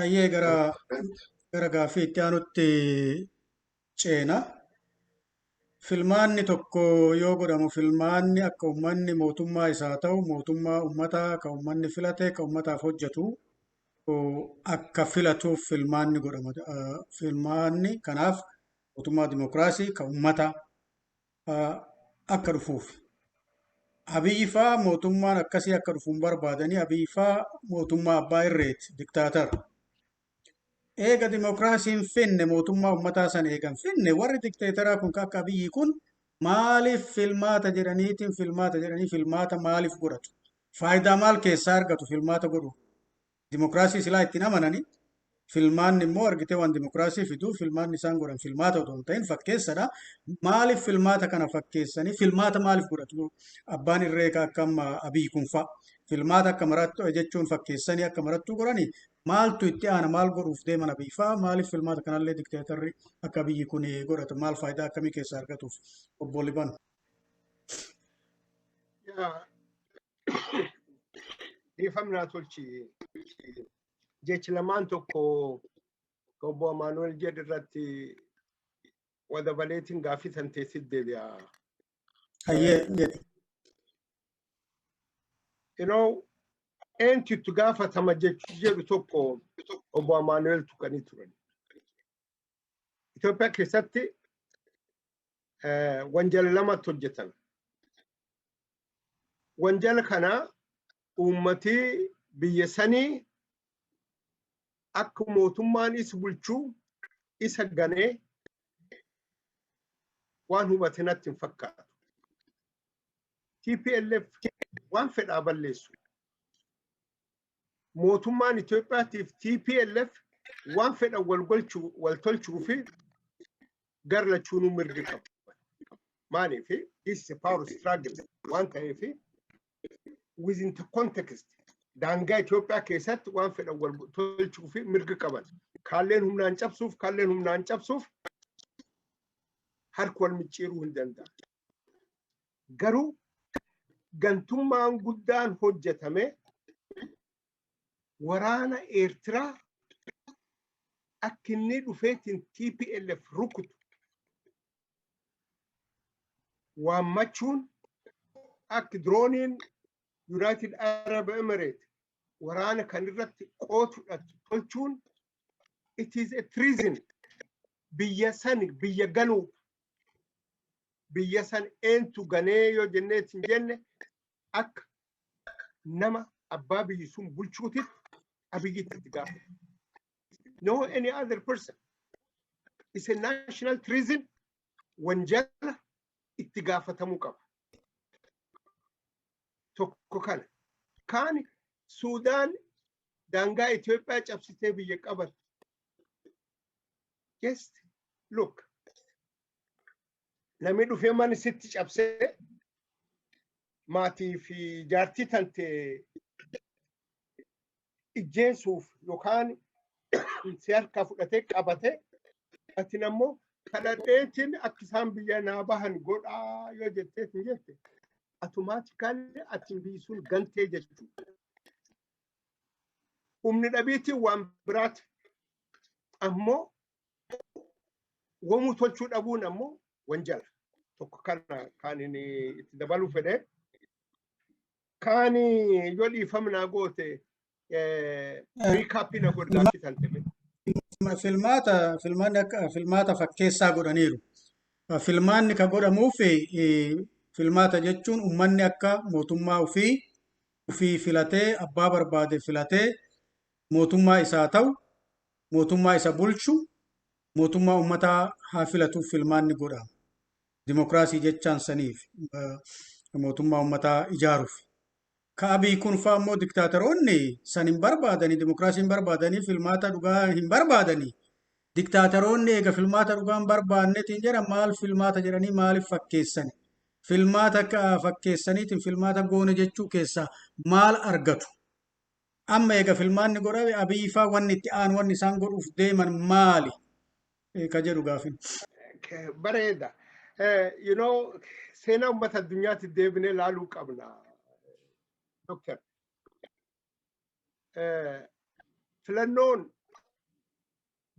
Ayyee, gara gaaffii itti aanutti ceena. Filmaanni tokko yoo godhamu, filmaanni akka uummanni mootummaa isaa ta'u, mootummaa uummataa ka uummanni filate, ka uummataaf hojjetu akka filatuuf filmaanni godhama. Filmaanni kanaaf mootummaa dimokiraasii ka uummata akka dhufuuf. Abiyyi faa mootummaan akkasii akka dhufu hin barbaadanii. Abiyyi faa mootummaa abbaa irreeti, diktaatara. Eega dimokiraasiin finne, mootummaa uummataa sana eegan finne, warri dikteetaraa kun akka Abiyyi kun maaliif filmaata jedhaniitiin, filmaata jedhanii filmaata maaliif godhatu? Faayidaa maal keessaa argatu filmaata godhu? Dimokiraasii silaa ittiin amananii, filmaanni immoo argitee waan dimokiraasii fidu. Filmaanni isaan godhan filmaata otoo hin ta'in fakkeessadha. Maaliif filmaata kana fakkeessanii filmaata maaliif godhatu? Abbaan irree akka amma Abiyyi kun fa'a. Filmaata akka marattu jechuun fakkeessanii akka marattuu godhanii maaltu itti aana? Maal godhuuf deeman Abiyyi fa'a? Maaliif filmaata kanallee dikteetarri akka Abiyyi kun godhatu? Maal faayidaa akkamii keessaa argatuuf, obbo Liban? Yaa, dhiifamnaa tolchi, jechi lamaan tokko obbo Amaanuel jedhu irratti wadabaleetiin gaaffii san teessit deebi'a. Hayyee, jedhe. Eentu itti gaafatama jechu jedhu tokko obbo Amaanuel tuqanii turan. Itoophiyaa keessatti wanjala lamatti hojjetame. Wanjala kana uummatii biyya sanii akka mootummaan isa bulchuu isa ganee waan hubate natti hin fakkaatu. TPLF waan fedhaa balleessu. Mootummaan Itoophiyaatiif TPLF waan fedhan wal golchuu, wal tolchuu fi gar lachuunuu mirgi qabu. Maaliif? This is a power struggle waan ta'eef, within the context daangaa Itoophiyaa keessatti waan fedhan wal tolchuu fi mirgi qaban. Kaalleen humnaan cabsuuf, kaalleen humnaan cabsuuf harka wal micciiruu hin danda'an. Garuu gantummaan guddaan hojjetame, waraana Eertiraa akka inni dhufeetiin TPLF rukutu waammachuun, akka dirooniin United Arab Emirates waraana kan irratti qooda fudhatu tolchuun, it is a treason. Biyya san biyya ganuudha. Biyya san eentu ganee yoo jenneet hin jenne, akka nama abbaa biyyi sun bulchuutitti Abiyyitti itti gaafata. No any other person. It's a national treason, wanjala itti gaafatamuu qaba. Tokko kana. Kaan Suudaan daangaa Itoophiyaa cabsitee biyya qabatte. Just look. Namni dhufee mana sitti cabsee maatii fi jaartii tante ijjeesuuf yookaan si harkaa fudhatee qabatee, atin ammoo kadhadheetiin akka isaan biyya naa bahan godhaa yoo jetteetiin jette, automatically atin biyyi sun gantee jechuudha. Humni dhabiitiin waan biraati. Ammoo wamuu tolchuu dhabuun ammoo wanjala. Tokko kana kan inni itti dabaluu fedhe. Kaan yoo dhiifamnaa goote, recap na godhi gaaffii tan ta'e. Filmaata, filmaanni akka filmaata fakkeessaa godhaniiru. Filmaanni ka godhamuuf, filmaata jechuun uummanni akka mootummaa ofii ofii filatee, abbaa barbaade filatee, mootummaa isaa ta'u, mootummaa isa bulchu, mootummaa uummataa haa filatuuf filmaanni godhama. Dimokiraasii jechaan saniif mootummaa uummataa ijaaruuf. Ka Abiy kun fa'aa immoo diktaatoroonni san hin barbaadanii, dimokiraasii hin barbaadanii, filmaata dhugaa hin barbaadanii. Diktaatoroonni eega filmaata dhugaa hin barbaannetiin jedhan, maal filmaata jedhanii maaliif fakkeessani? Filmaata akka fakkeessaniitiin filmaata goone jechuu keessaa maal argatu? Amma eega filmaanni godhame, Abiy fa'aa wanni itti aanu, wanni isaan godhuuf deeman maali? Ka jedhu gaafin. Bareeda. Seenaa uummata addunyaatti deebinee ilaaluu qabna. Doktar. Filannoon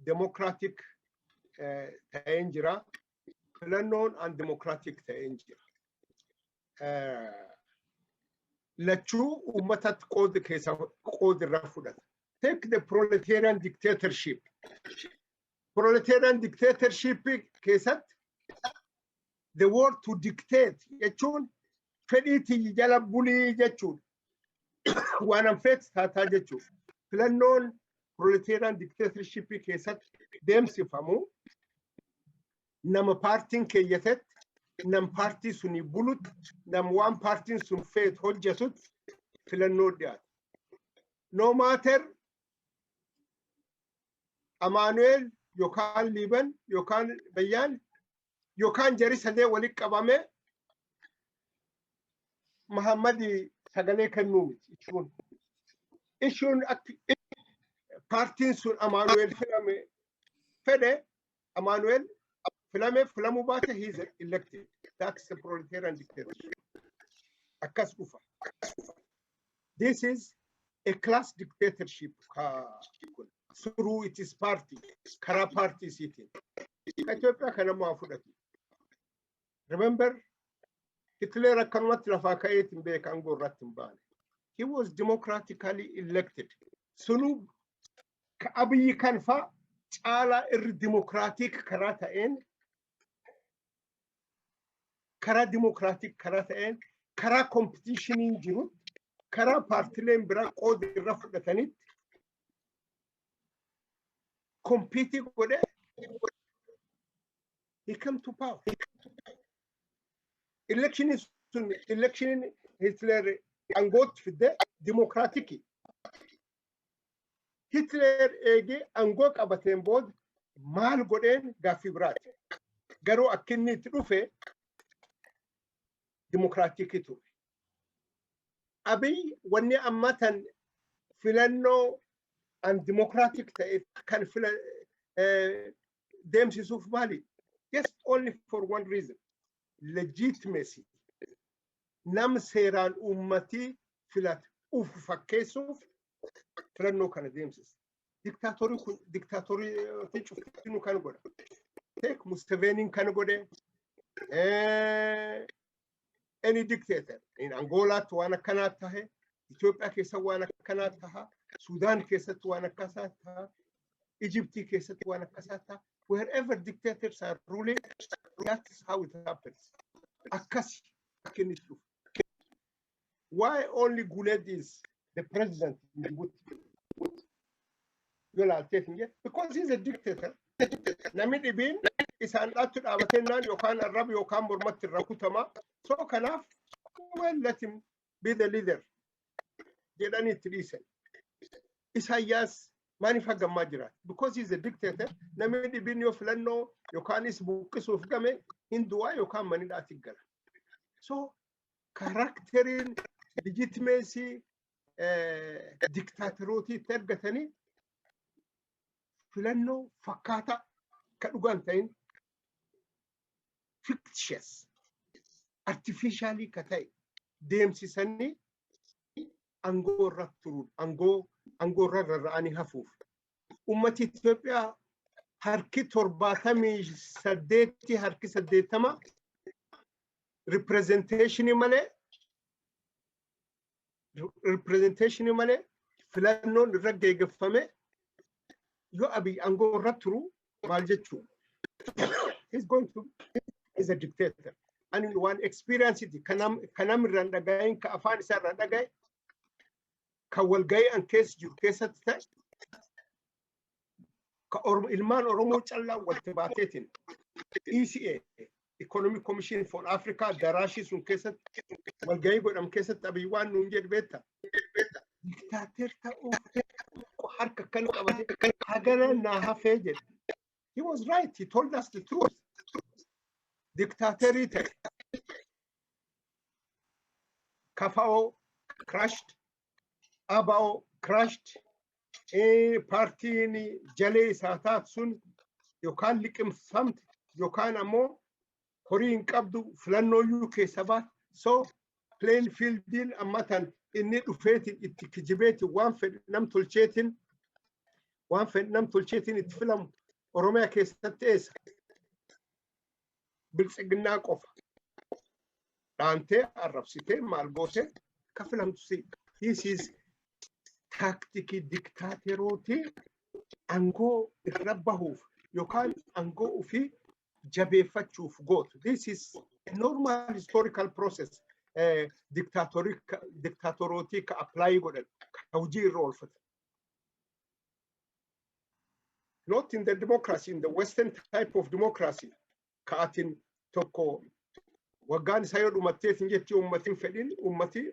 democratic ta'een jira. Filannoon undemocratic ta'een jira. Lachuu uummatatti qooda keessa qooda irraa fudhata. Take the proletarian dictatorship. Proletarian dictatorship keessatti the word "to dictate" jechuun fedhii tiyyi jala bulii jechuudha. Waan an feetu taataa jechuudha. Filannoon proletarian dictatorship keessatti deemsifamu nama paartiin keeyyatetti, nam paartii suni bulutti, nam waan paartiin sun feetu hojjetutti filannoo dhiyaata. No matter Amaanu'eel yookaan Liiban yookaan Bayyaan yookaan jari sadee walitti qabame Mahammadi sagalee kennuu miti ishuun. Ishuun akki paartiin sun Amaanu'eel filame fedhe, Amaanu'eel filame filamuu baate, he is elected. That's the proletarian dictatorship. Akkas dhufa. This is a class dictatorship through its party, karaa paartii isiitiin. Itoophiyaa kana maa fudhatu? Remember, Hitler akkanumatti lafaa ka'eetiin beeka aangoo irratti hin baane. He was democratically elected. Sunuu ka Abiyyi kan fa caalaa irri democratic karaa ta'een, karaa democratic karaa ta'een, karaa competitioniin jiru, karaa paartileen biraa qooda irra fudhatanitti compete godhe, he come to power. Election sun, election Hitler aangootti fidde democratic. Hitler eegee aangoo qabateen booda maal godheen gaaffii biraati. Garuu akka inni itti dhufe democratic ture. Abiy wanni amma tan filannoo undemocratic ta'e kan fila deemsisuuf maali? Just only for one reason. Legitimacy. Nam seeraan uummatii filate uf fakkeessuuf filannoo kana deemsisa. Diktaatorii kun, diktaatorii cuftinuu kan godha. Take Museveniin kan godhe. Any dictator. In Angolaatti waan akkanaa tahe, Itoophiyaa keessa waan akkanaa taha, Suudaan keessatti waan akkasaa taha, Egyptii keessatti waan akkasaa taha. Wherever dictators are ruling, that's how it happens. Akkasi akka inni itti dhufu. Why only Guled is the president in Djibouti? Yoo laalteef hin jedhe. Because he's a dictator. Namni dhibiin isaan dhaattu dhaabatennaan yookaan arraba yookaan mormatti irra kutama. So kanaaf, well, let him be the leader jedhanii itti dhiisan. Isaayyaas maaliif hagammaa jiraata? Because he's a dictator. Namni dhibiin yoo filannoo yookaanis buqqisuuf game hin du'aa yookaan manidhaatti gala. So characteriin legitimacy diktaatorooti itti argatanii filannoo fakkaataa ka dhugaan ta'in, fictitious, artificially ka ta'e deemsisanii aangoo irratti turuun, aangoo irra rarra'anii hafuuf. Ummati Itoophiyaa harki 78, harki 80 representationii malee, representationii malee filannoon irra geeggeffame yoo Abiy aangoo irra turu maal jechuu? He's going to is a dictator. Ani waan experience iti kanam irraan dhagahin, ka afaan isaa irraan dhagahe, kan walgahii an keessa jiru keessatti ta'e, ka ilmaan Oromoo callaa walitti baateetiin ECA, Economic Commission for Africa, daraashii sun keessatti walgahii godham keessatti Abiy waan nuun jedhu beekta. Dictator ta'uuf harka kan qabate hagana naa hafee jedhe. He was right. He told us the truth. Dictaatorii ta'e. KFO crashed. ABO crashed. Paartiin jalee isaa taatu sun yookaan liqimfamte yookaan ammoo horii hin qabdu, filannooyyuu keessa baate. So playing fieldiin amma tan inni dhufeetiin itti kijibeetiin waan fedhe nam tolcheetiin Waan fedhe nam tolcheetiin itti filamu Oromiyaa keessatti eessa? Biltsiginnaa qofa. Dhaantee, arrabsitee, maal gootee akka filamtu si. This is taaktikii diktaaterootii aangoo irra bahuuf yookaan aangoo ofii jabeeffachuuf gootu. This is a normal historical process. Diktaatorotii ka apply godhan, ka hojii irra oolfatan. Not in the democracy, in the Western type of democracy. Ka atin tokko waggaan isaa yoo dhumatteetiin jechi uummatiin fedhin uummati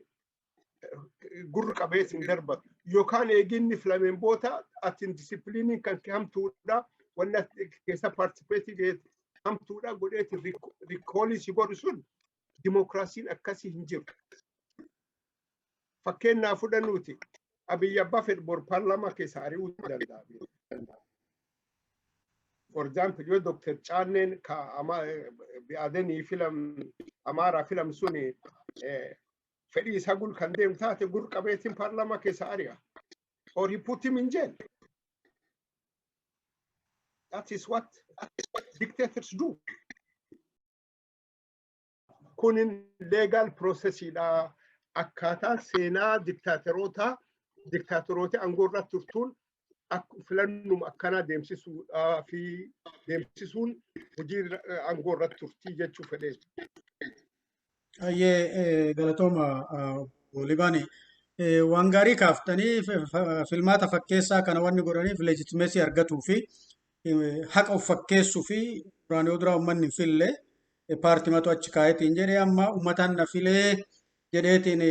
gurra qabeetiin darbatu. Yookaan eeginni filameen booda atin disipiliiniin kan hamtuudha, wanni keessa participate hamtuudha godheeti recall si godhu sun dimokiraasiin akkasii hin jiru. Fakkeenyaa fudhannuuti, Abiyyi abbaa fedhe bor paarlaamaa keessa ari'uu danda'a. For example, yoo Dr. Caanneen ka Bi'aadenii filam, Amaaraa filam suni fedhii isaa gul kan deemu taate, gur qabeetiin paarlaamaa keessa ari'a. Or he put him in jail. That is what dictators do. Kunin legal processiidha. Akkaataa seenaa diktaateroota, diktaateroota aangoo irratti turtuun filannuma akkanaa deemsisuudhaa fi deemsisuun hojii aangoo irratti turtii jechuu fedhee. Ayyee, galatooma Libaanii. Waan gaarii kaaftanii. Filmaata fakkeessaa kana wanni godhaniif legitimacy argatuu fi haqa of fakkeessuu fi duraan yoo duraa uummanni hin fille, paartimatu achi kaayetiin jedhee, amma uummataan na filee jedheetiin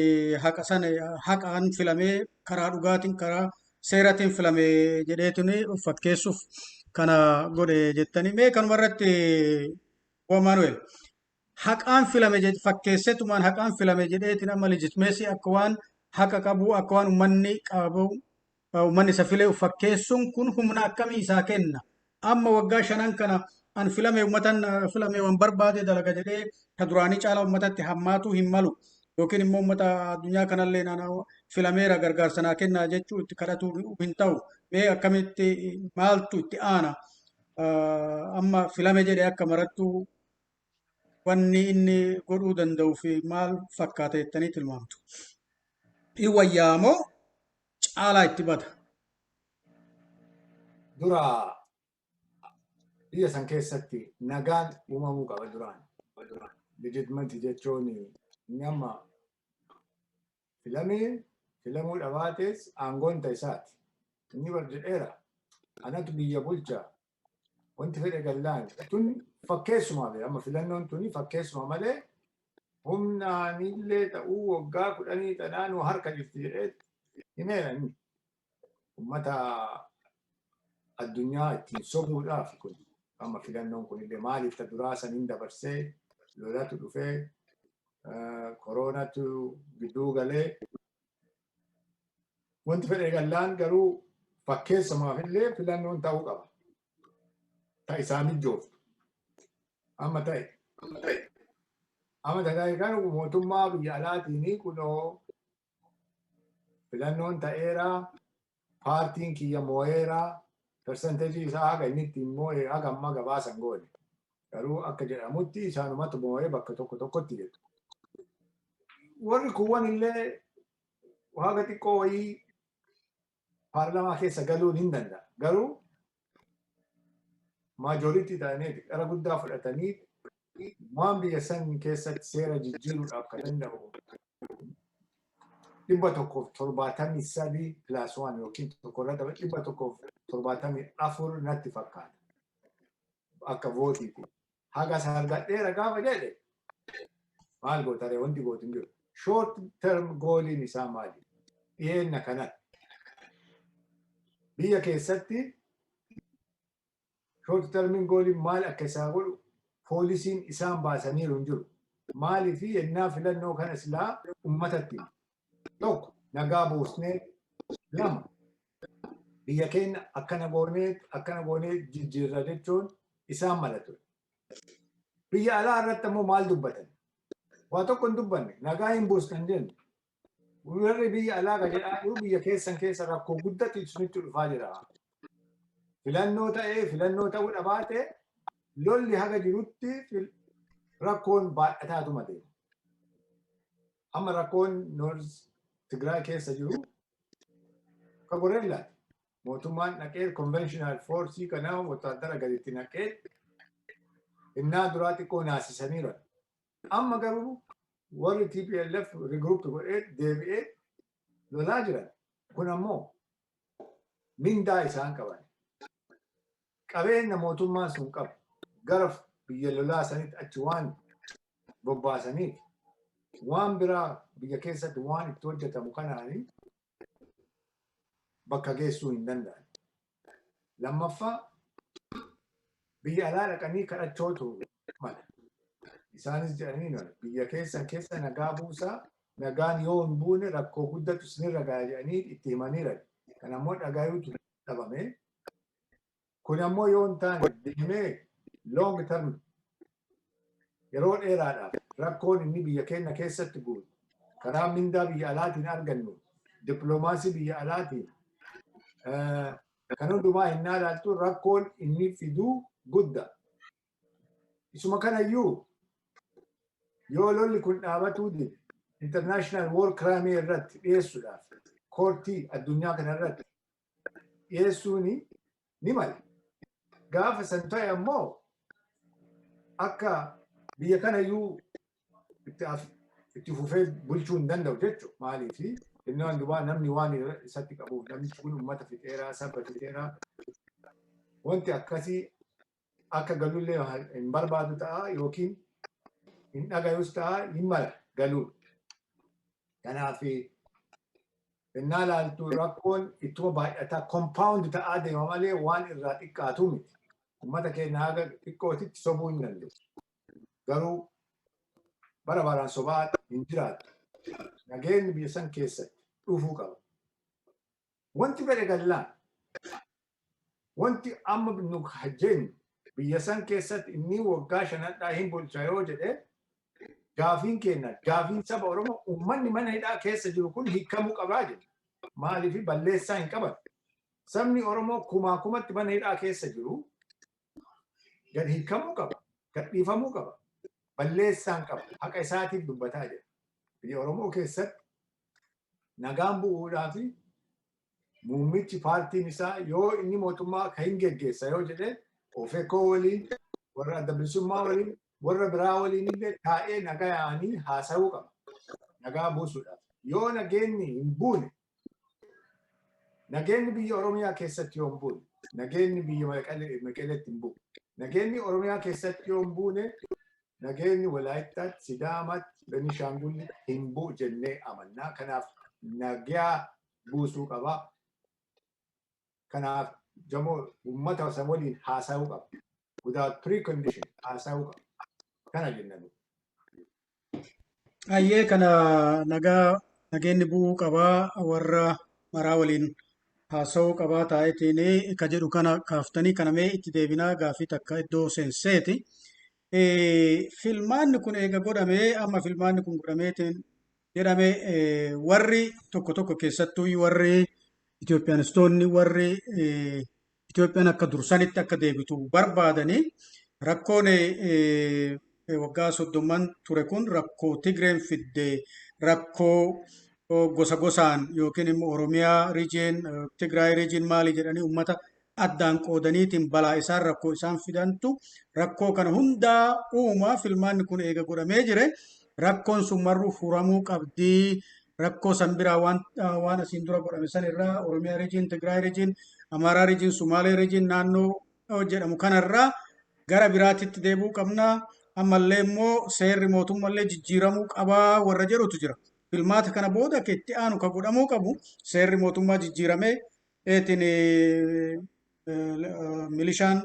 haqa sana haqaan filamee, karaa dhugaatiin, karaa seeratiin filame jedheetiin of fakkeessuuf kana godhe jettanii. Mee kanuma irratti, Maanu'eel, haqaan filame fakkeessetumaan haqaan filame jedheetiin amma legitimacy akka waan haqa qabu, akka waan uummanni qabu, uummanni isa filee of fakkeessuun kun humna akkamii isaa kenna? Amma waggaa 5n kana an filame, uummatan filame, waan barbaade dalaga jedhee ka duraanii caalaa uummatatti hammaatuu hin malu, yookiin immoo uummata addunyaa kanallee nana filameera, gargaarsa naa kennaa jechuu itti kadhatu hin ta'u. Mee akkamitti, maaltu itti aana? Amma filame jedhee akka marattu wanni inni godhuu danda'uu fi maal fakkaata jettanii tilmaamtu? In wayyaa moo caalaa itti bada? Dura biyya san keessatti nagaan uumamuu qaba duraan. Legitimacy jechuun inni amma filamee filamuu dhabaates aangoon isaati. Inni bar jedheera. Anatu biyya bulcha. Wanti fedhe gallaan tun fakkeessumaa fi amma filannoon tuni fakkeessuma malee humnaanillee ta'uu waggaa 10 xanaanuu harka jirti jedhee himeera inni. Uummata addunyaa ittiin sobuudhaaf kun amma filannoon kunillee maaliif ta duraa saniin dabarsee, lolatu dhufee, koroonatu gidduu galee, wanti fedhe gallaan garuu fakkeessumaafillee filannoon ta'uu qaba. Ta isaan mijooftu. Amma ta'e. Amma ta'e kan mootummaa biyya alaatiin kunoo filannoon ta'eera, paartiin kiyya moo'eera, percentage isaa haga inni ittiin moo'e haga ammaa gabaasan goone. Garuu akka jedhamutti isaanumatu moo'ee bakka tokko tokkotti jedhu. Warri kuuwwan illee haga xiqqoo wayii paarlamaa keessa galuun hin danda'a. Garuu majority ta'anii qara guddaa fudhatanii waan biyya san keessatti seera jijjiiruudhaaf kan danda'u 173 plus one yookiin tokko irra 174 natti fakkaata. Akka vootiiti. Haga argadheera gaafa jedhe maal gootaree? Wanti gootu hin jiru. Short term goaliin isaa maali? Dhiyeenna kanatti. Biyya keessatti short termiin goaliin maal akka isaa godhu poolisiin isaan baasaniiru hin jiru. Maaliif yennaa filannoo kana silaa uummatatti tokko nagaa buusnee, lama biyya keenya akkana goonee akkana goonee jijjiirra jechuun isaan mala ture. Biyya alaa irratti ammoo maal dubbatan? Waa tokko hin dubbanne, nagaa hin buusnan jennu. Warri biyya alaa kan jedhaa jiru biyya keessan keessa rakkoo guddatu isinitti dhufaa jira. Filannoo ta'ee filannoo ta'uu dhabaate, lolli haga jirutti rakkoon baay'ataatuma deema. Amma rakkoon North Tigraay keessa jiru ka guerrillaati. Mootummaan dhaqee conventional force kana wotaadara gaditti naqee innaa duraa xiqqoo naasisaniiru. Amma garuu warri TPLF regroup godhee deebi'ee lolaa jiran. Kun ammoo mindaa isaan qaban. Qabeenya mootummaan sun qabu gara biyya lolaa sanitti achi waan bobbaasaniif, waan biraa biyya keessatti waan itti hojjetamu kanaanii bakka geessuu hin danda'an. Lammaffaa, biyya alaa dhaqanii kadhachootu mala. Isaanis jedhanii, biyya keessan keessa nagaa buusaa, nagaan yoo hin buune rakkoo guddatu isinirra ga'a jedhanii itti himaniira. Kan ammoo dhagayuutu dhabame. Kun ammoo yoo hin taane deemee long term, yeroo dheeraadhaaf, rakkoon inni biyya keenya keessatti guutu karaa mindaa biyya alaatiin argannu, dippiloomaasii biyya alaatiin, kan hundumaa hin ilaaltu, rakkoon inni fiduu guddaa. Isuma kanayyuu yoo lolli kun dhaabatuu dide, international war crime irratti dhiyeessuudhaaf, courtii addunyaa kana irratti dhiyeessuun ni mala. Gaafa san ta'e ammoo akka biyya kanayyuu itti fufee bulchuu hin danda'u jechuudha. Maaliif? Inni waan duwwaa namni waan isatti qabuuf, namichi kun uummata fixeeraa, saba fixeeraa, wanti akkasii akka galullee hin barbaadu ta'a yookiin hin dhagayus ta'a, hin mala galuun. Kanaaf innaa ilaaltu rakkoon ittuma baay'ataa compound ta'aa deema malee waan irraa xiqqaatu miti. Uummata keenya haga xiqqootitti sobuu hin danda'u. Garuu bara baraan sobaa hin jiraatu. Nageenyi biyya san keessatti dhufuu qaba. Wanti fedhe gallaan, wanti amma nu jennu, biyya san keessatti inni waggaa shanadhaa hin bulcha yoo jedhe, gaafiin keenya, gaafiin saba Oromoo, uummanni mana hidhaa keessa jiru kun hiikamuu qabaa jedhe. Maaliif? Balleessaa hin qaban. Sabni Oromoo kumaa kumatti mana hidhaa keessa jiru gad hiikamuu qaba. Gad dhiifamuu qaba. Balleessaa hin qaba. Haqa isaatiif dubbataa jira. Biyya Oromoo keessatti nagaan bu'uudhaa fi muummichi paartiin isaa yoo inni mootummaa ka hin geggeessa yoo jedhe, OFEKO waliin, warra Adda Bilisummaa waliin, warra biraa waliin illee taa'ee nagaa yaa'anii haasa'uu qaba. Nagaa buusuudhaaf. Yoo nageenyi hin buune, nageenyi biyya Oromiyaa keessatti yoo hin buune, nageenyi biyya Maqaleetti hin bu'u. Nageenyi Oromiyaa keessatti yoo hin buune, nageenyi Walaayittaatti, Sidaamaatti, Benishaangulli hin bu'u jennee amannaa. Kanaaf nagaa buusuu qaba. Kanaaf jamoo uummata isa waliin haasa'uu qaba. Without precondition haasa'uu qaba. Kana jenna nu. Ayyee, kana nagaa nageenyi bu'uu qabaa, warra maraa waliin haasa'uu qabaa taa'eetiin ka jedhu kana kaaftanii, kana mee itti deebinaa, gaafii takka iddoo seenseeti. Filmaanni kun eega godhamee, amma filmaanni kun godhameetiin jedhame, warri tokko tokko, keessattuu warri Itoophiyaanistoonni, warri Itoophiyaan akka dursanitti akka deebitu barbaadanii, rakkoon waggaa 30n ture kun rakkoo Tigreen fidde, rakkoo gosa gosaan yookiin immoo Oromiyaa region, Tigraay region maali jedhanii uummata addaan qoodaniitiin balaa isaan rakkoo isaan fidantu rakkoo kana hundaa uumaa. Filmaanni kun eega godhamee jire, rakkoon sun marruu furamuu qabdii. Rakkoo san biraa waan asiin dura godhame san irraa, Oromiyaa region, Tigraay region, Amaaraa region, Sumaalee region, naannoo jedhamu kanarraa gara biraatitti deebi'uu qabna. Ammallee immoo seerri mootummallee jijjiiramuu qabaa warra jedhutu jira. Filmaata kana booda akka itti aanu ka godhamuu qabu seerri mootummaa jijjiiramee eetiin milishaan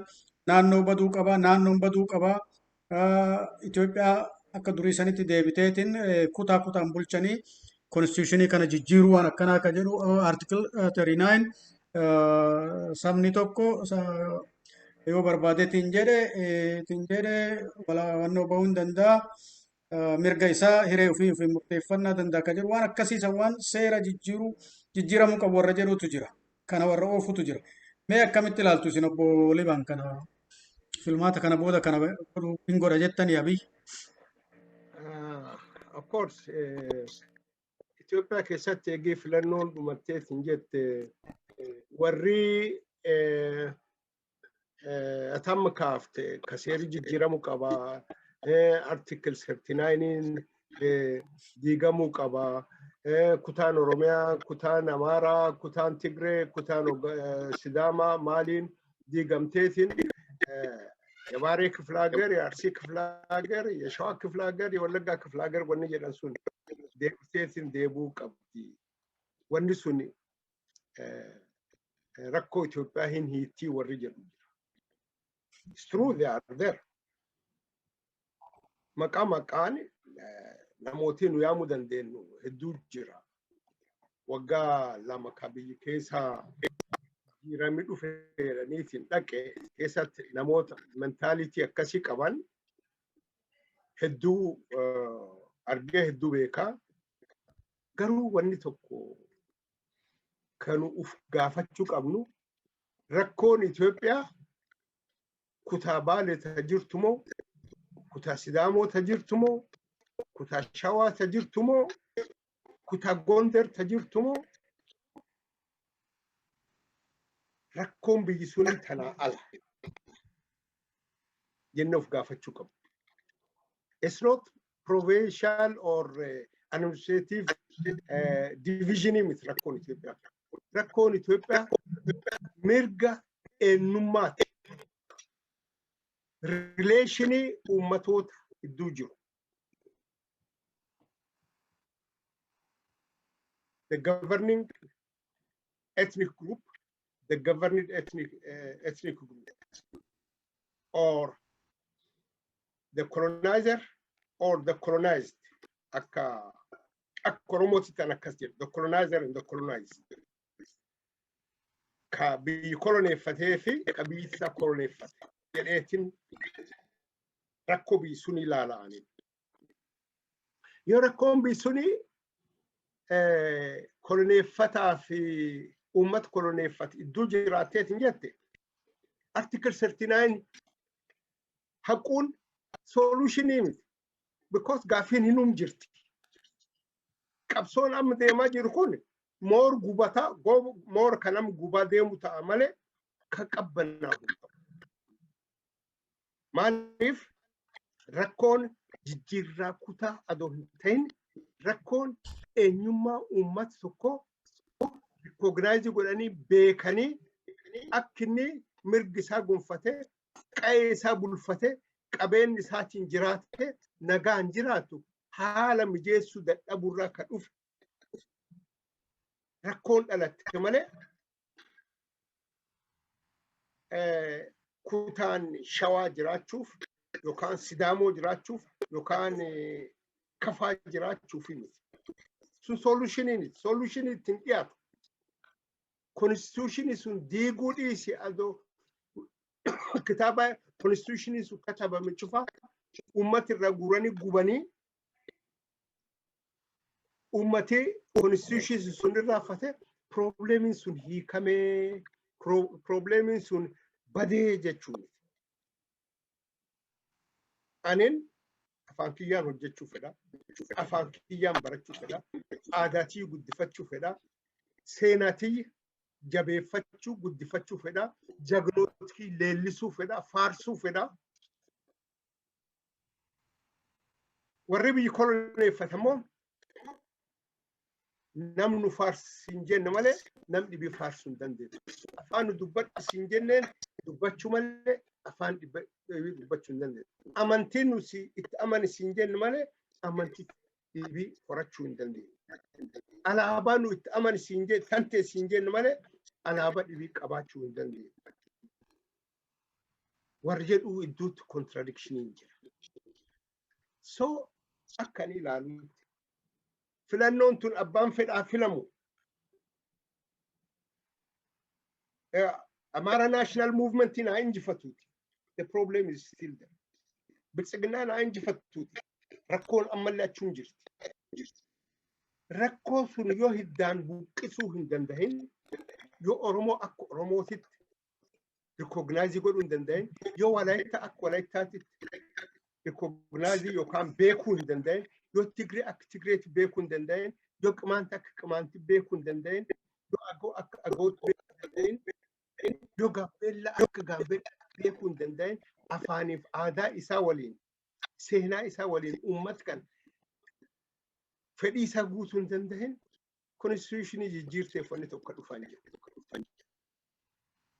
naannoo baduu qabaa, naannoon baduu qabaa. Itoophiyaa akka durii sanitti deebiteetiin kutaa kutaan bulchanii constitutionii kana jijjiiruu, waan akkanaa ka jedhu, article 39 sabni tokko yoo barbaadeetiin jedhe tiin jedhe wannoo bahuu hin danda'a. Mirga isaa hiree ofii ofii murteeffannaa danda'a ka jedhu, waan akkasiisan, waan seera jijjiiruu jijjiiramuu qabu warra jedhutu jira. Kana warra oofutu jira. Mee akkamitti ilaaltu isin, obbo Liban, kana filmaata kana booda kana godhuu hin godha jettanii Abiy? Of course, Itoophiyaa keessatti eegee filannoon dhumatteet hin jette, warri atamma kaafte ka seerri jijjiiramuu qaba, Article 39 diigamuu qaba, kutaan Oromiyaa, kutaan Amaaraa, kutaan Tigree, kutaan Sidaamaa maaliin diigamteetiin የባሌ ክፍለ ሀገር፣ የአርሲ ክፍለ ሀገር፣ የሸዋ ክፍለ ሀገር፣ የወለጋ ክፍለ ሀገር wanni jedhan sun deebiteetiin deebuu qabdi. Wanni sun rakkoo Itoophiyaa hin hiittii warri jedhu jira. It's true, they are there. Maqaa maqaan namooti nu yaamuu dandeenyu hedduu jira. Waggaa 2 ka biyyi keessa jijjiiramni dhufe jedhaniitiin dhaqe keessatti namoota mentality akkasii qaban hedduu argee, hedduu beekaa. Garuu wanni tokko kan uf gaafachuu qabnu, rakkoon Itoophiyaa kutaa Baalee ta jirtu moo, kutaa Sidaamoo ta jirtu moo, kutaa Shawaa ta jirtu moo, kutaa Gondar ta jirtu moo, rakkoon biyyi suni tanaa ala jennee of gaafachuu qabnu. It's not provincial or administrative division miti rakkoon Itoophiyaa. Rakkoon Itoophiyaa mirga eenyummaati. Relation uummatoota gidduu jiru. The governing ethnic group, the governed ethnic group, or the colonizer or the colonized. Akka Oromootti tan akkas jedhu, the colonizer and the colonized. Ka biyyi koloneeffatee fi ka biyyi isaa koloneeffate jedheetiin rakkoo biyyi sun ilaala'anii. Yoo rakkoon biyyi suni koloneeffataa fi uummata koloneeffate iddoo jiraatteetiin jette, Article 39 haquun solution miti. Because gaaffiin hinum jirti. Qabsoon amma deemaa jiru kun more gubataa, more kanam gubaa deemu ta'a malee ka qabbanaa hin ta'u. Maaliif? Rakkoon jijjiirraa kutaa adoo hin ta'in, rakkoon eenyummaa uummata tokkoo recognize godhanii beekanii akka inni mirgi isaa gonfatee, qa'ee isaa bulfatee, qabeenyi isaatiin jiraatee nagaan jiraatu haala mijeessuu dadhabuurraa ka dhufe rakkoon dhalatte malee, kutaan Shawaa jiraachuuf yookaan Sidaamoo jiraachuuf yookaan Kafaa jiraachuuf miti. Sun solution miti. Solution ittiin dhiyaatu. Constitution sun diiguu dhiisi, adoo kitaaba constitution sun katabame cufa uummata irraa guuranii gubanii, uummati constitution sun irraa fate, problemiin sun hiikamee, problemiin sun badee jechuun. Anin afaan kiyyaan hojjechuu fedha. Afaan kiyyaan barachuu fedha. Aadaa guddifachuu fedha. Seenaatii jabeeffachuu, guddifachuu fedha. Jagnootii leellisuu fedha. Faarsuu fedha. Warri biyyi koloneeffatamoo namnu faarsi hin jenne malee nam dhibii faarsuu hin dandeenyu. Afaan nu dubbadhu hin jenneen dubbachuu malee afaan dhibii dubbachuu hin dandeenyu. Amantiin nuti itti amani hin jenne malee amantii dhibii horachuu hin dandeenyu. Alaabaa nu itti amani hin jenne, tantee hin jenne malee alaabaa dhibii qabaachuu hin dandeenyu. Warri jedhuu idduutti contradiction jira. So akka inni ilaalutti filannoon tun abbaan fedhaa filamu, Amara National Movement haa injifatuuti. The problem is still there. Biltsiginnaan haa injifatuuti. Rakkoon ammallee achuun jirti. Rakkoo sun yoo hiddaan buqqisuu hin dandahin, yoo Oromoo akka Oromootitti Recognize godhuu hin danda'in, yoo Walaayittaa akka Walaayittaatti recognize yookaan beekuu hin danda'in, yoo Tigree akka Tigreetti beekuu hin danda'in, yoo Qimaanti akka Qimaanti beekuu hin danda'in, yoo Agoo akka Agootti beekuu hin danda'in, yoo Gaambeellaa akka Gaambeellaa beekuu hin danda'in, afaaniif aadaa isaa waliin, seenaa isaa waliin, uummata kan fedhii isaa guutuu hin danda'in, constitutionii jijjiirteef wanni tokko dhufan jiru.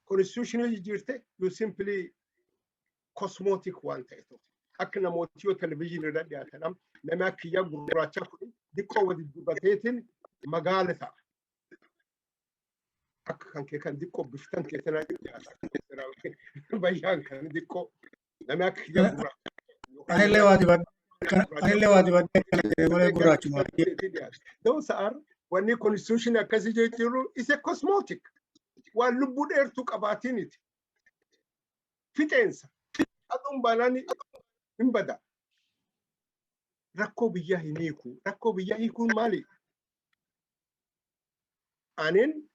Constitutionii jijjiirte, you simply cosmetic waan ta'e tokko. Akka namooti yoo televizyiinii irra dhiyaatan, namni akka kiyyaa gurraacha kun diqqoo wadi dibateetiin magaala ta'a. Akka kan kee kan diqqoo biftan keessanaa dhiyaata. Bayyaan kan diqqoo namni akka kiyyaa gurraacha. Anillee waa dibadhee kana jedhee malee gurraachuma. Those are wanni constitution akkasii jijjiiru is a cosmetic. Waan lubbuu dheertuu qabaatiniti. Fixeensa. Aduun baanaan hin bada. Rakkoo biyyaa hin hiiku. Rakkoo biyyaa hiikuun maali? Anin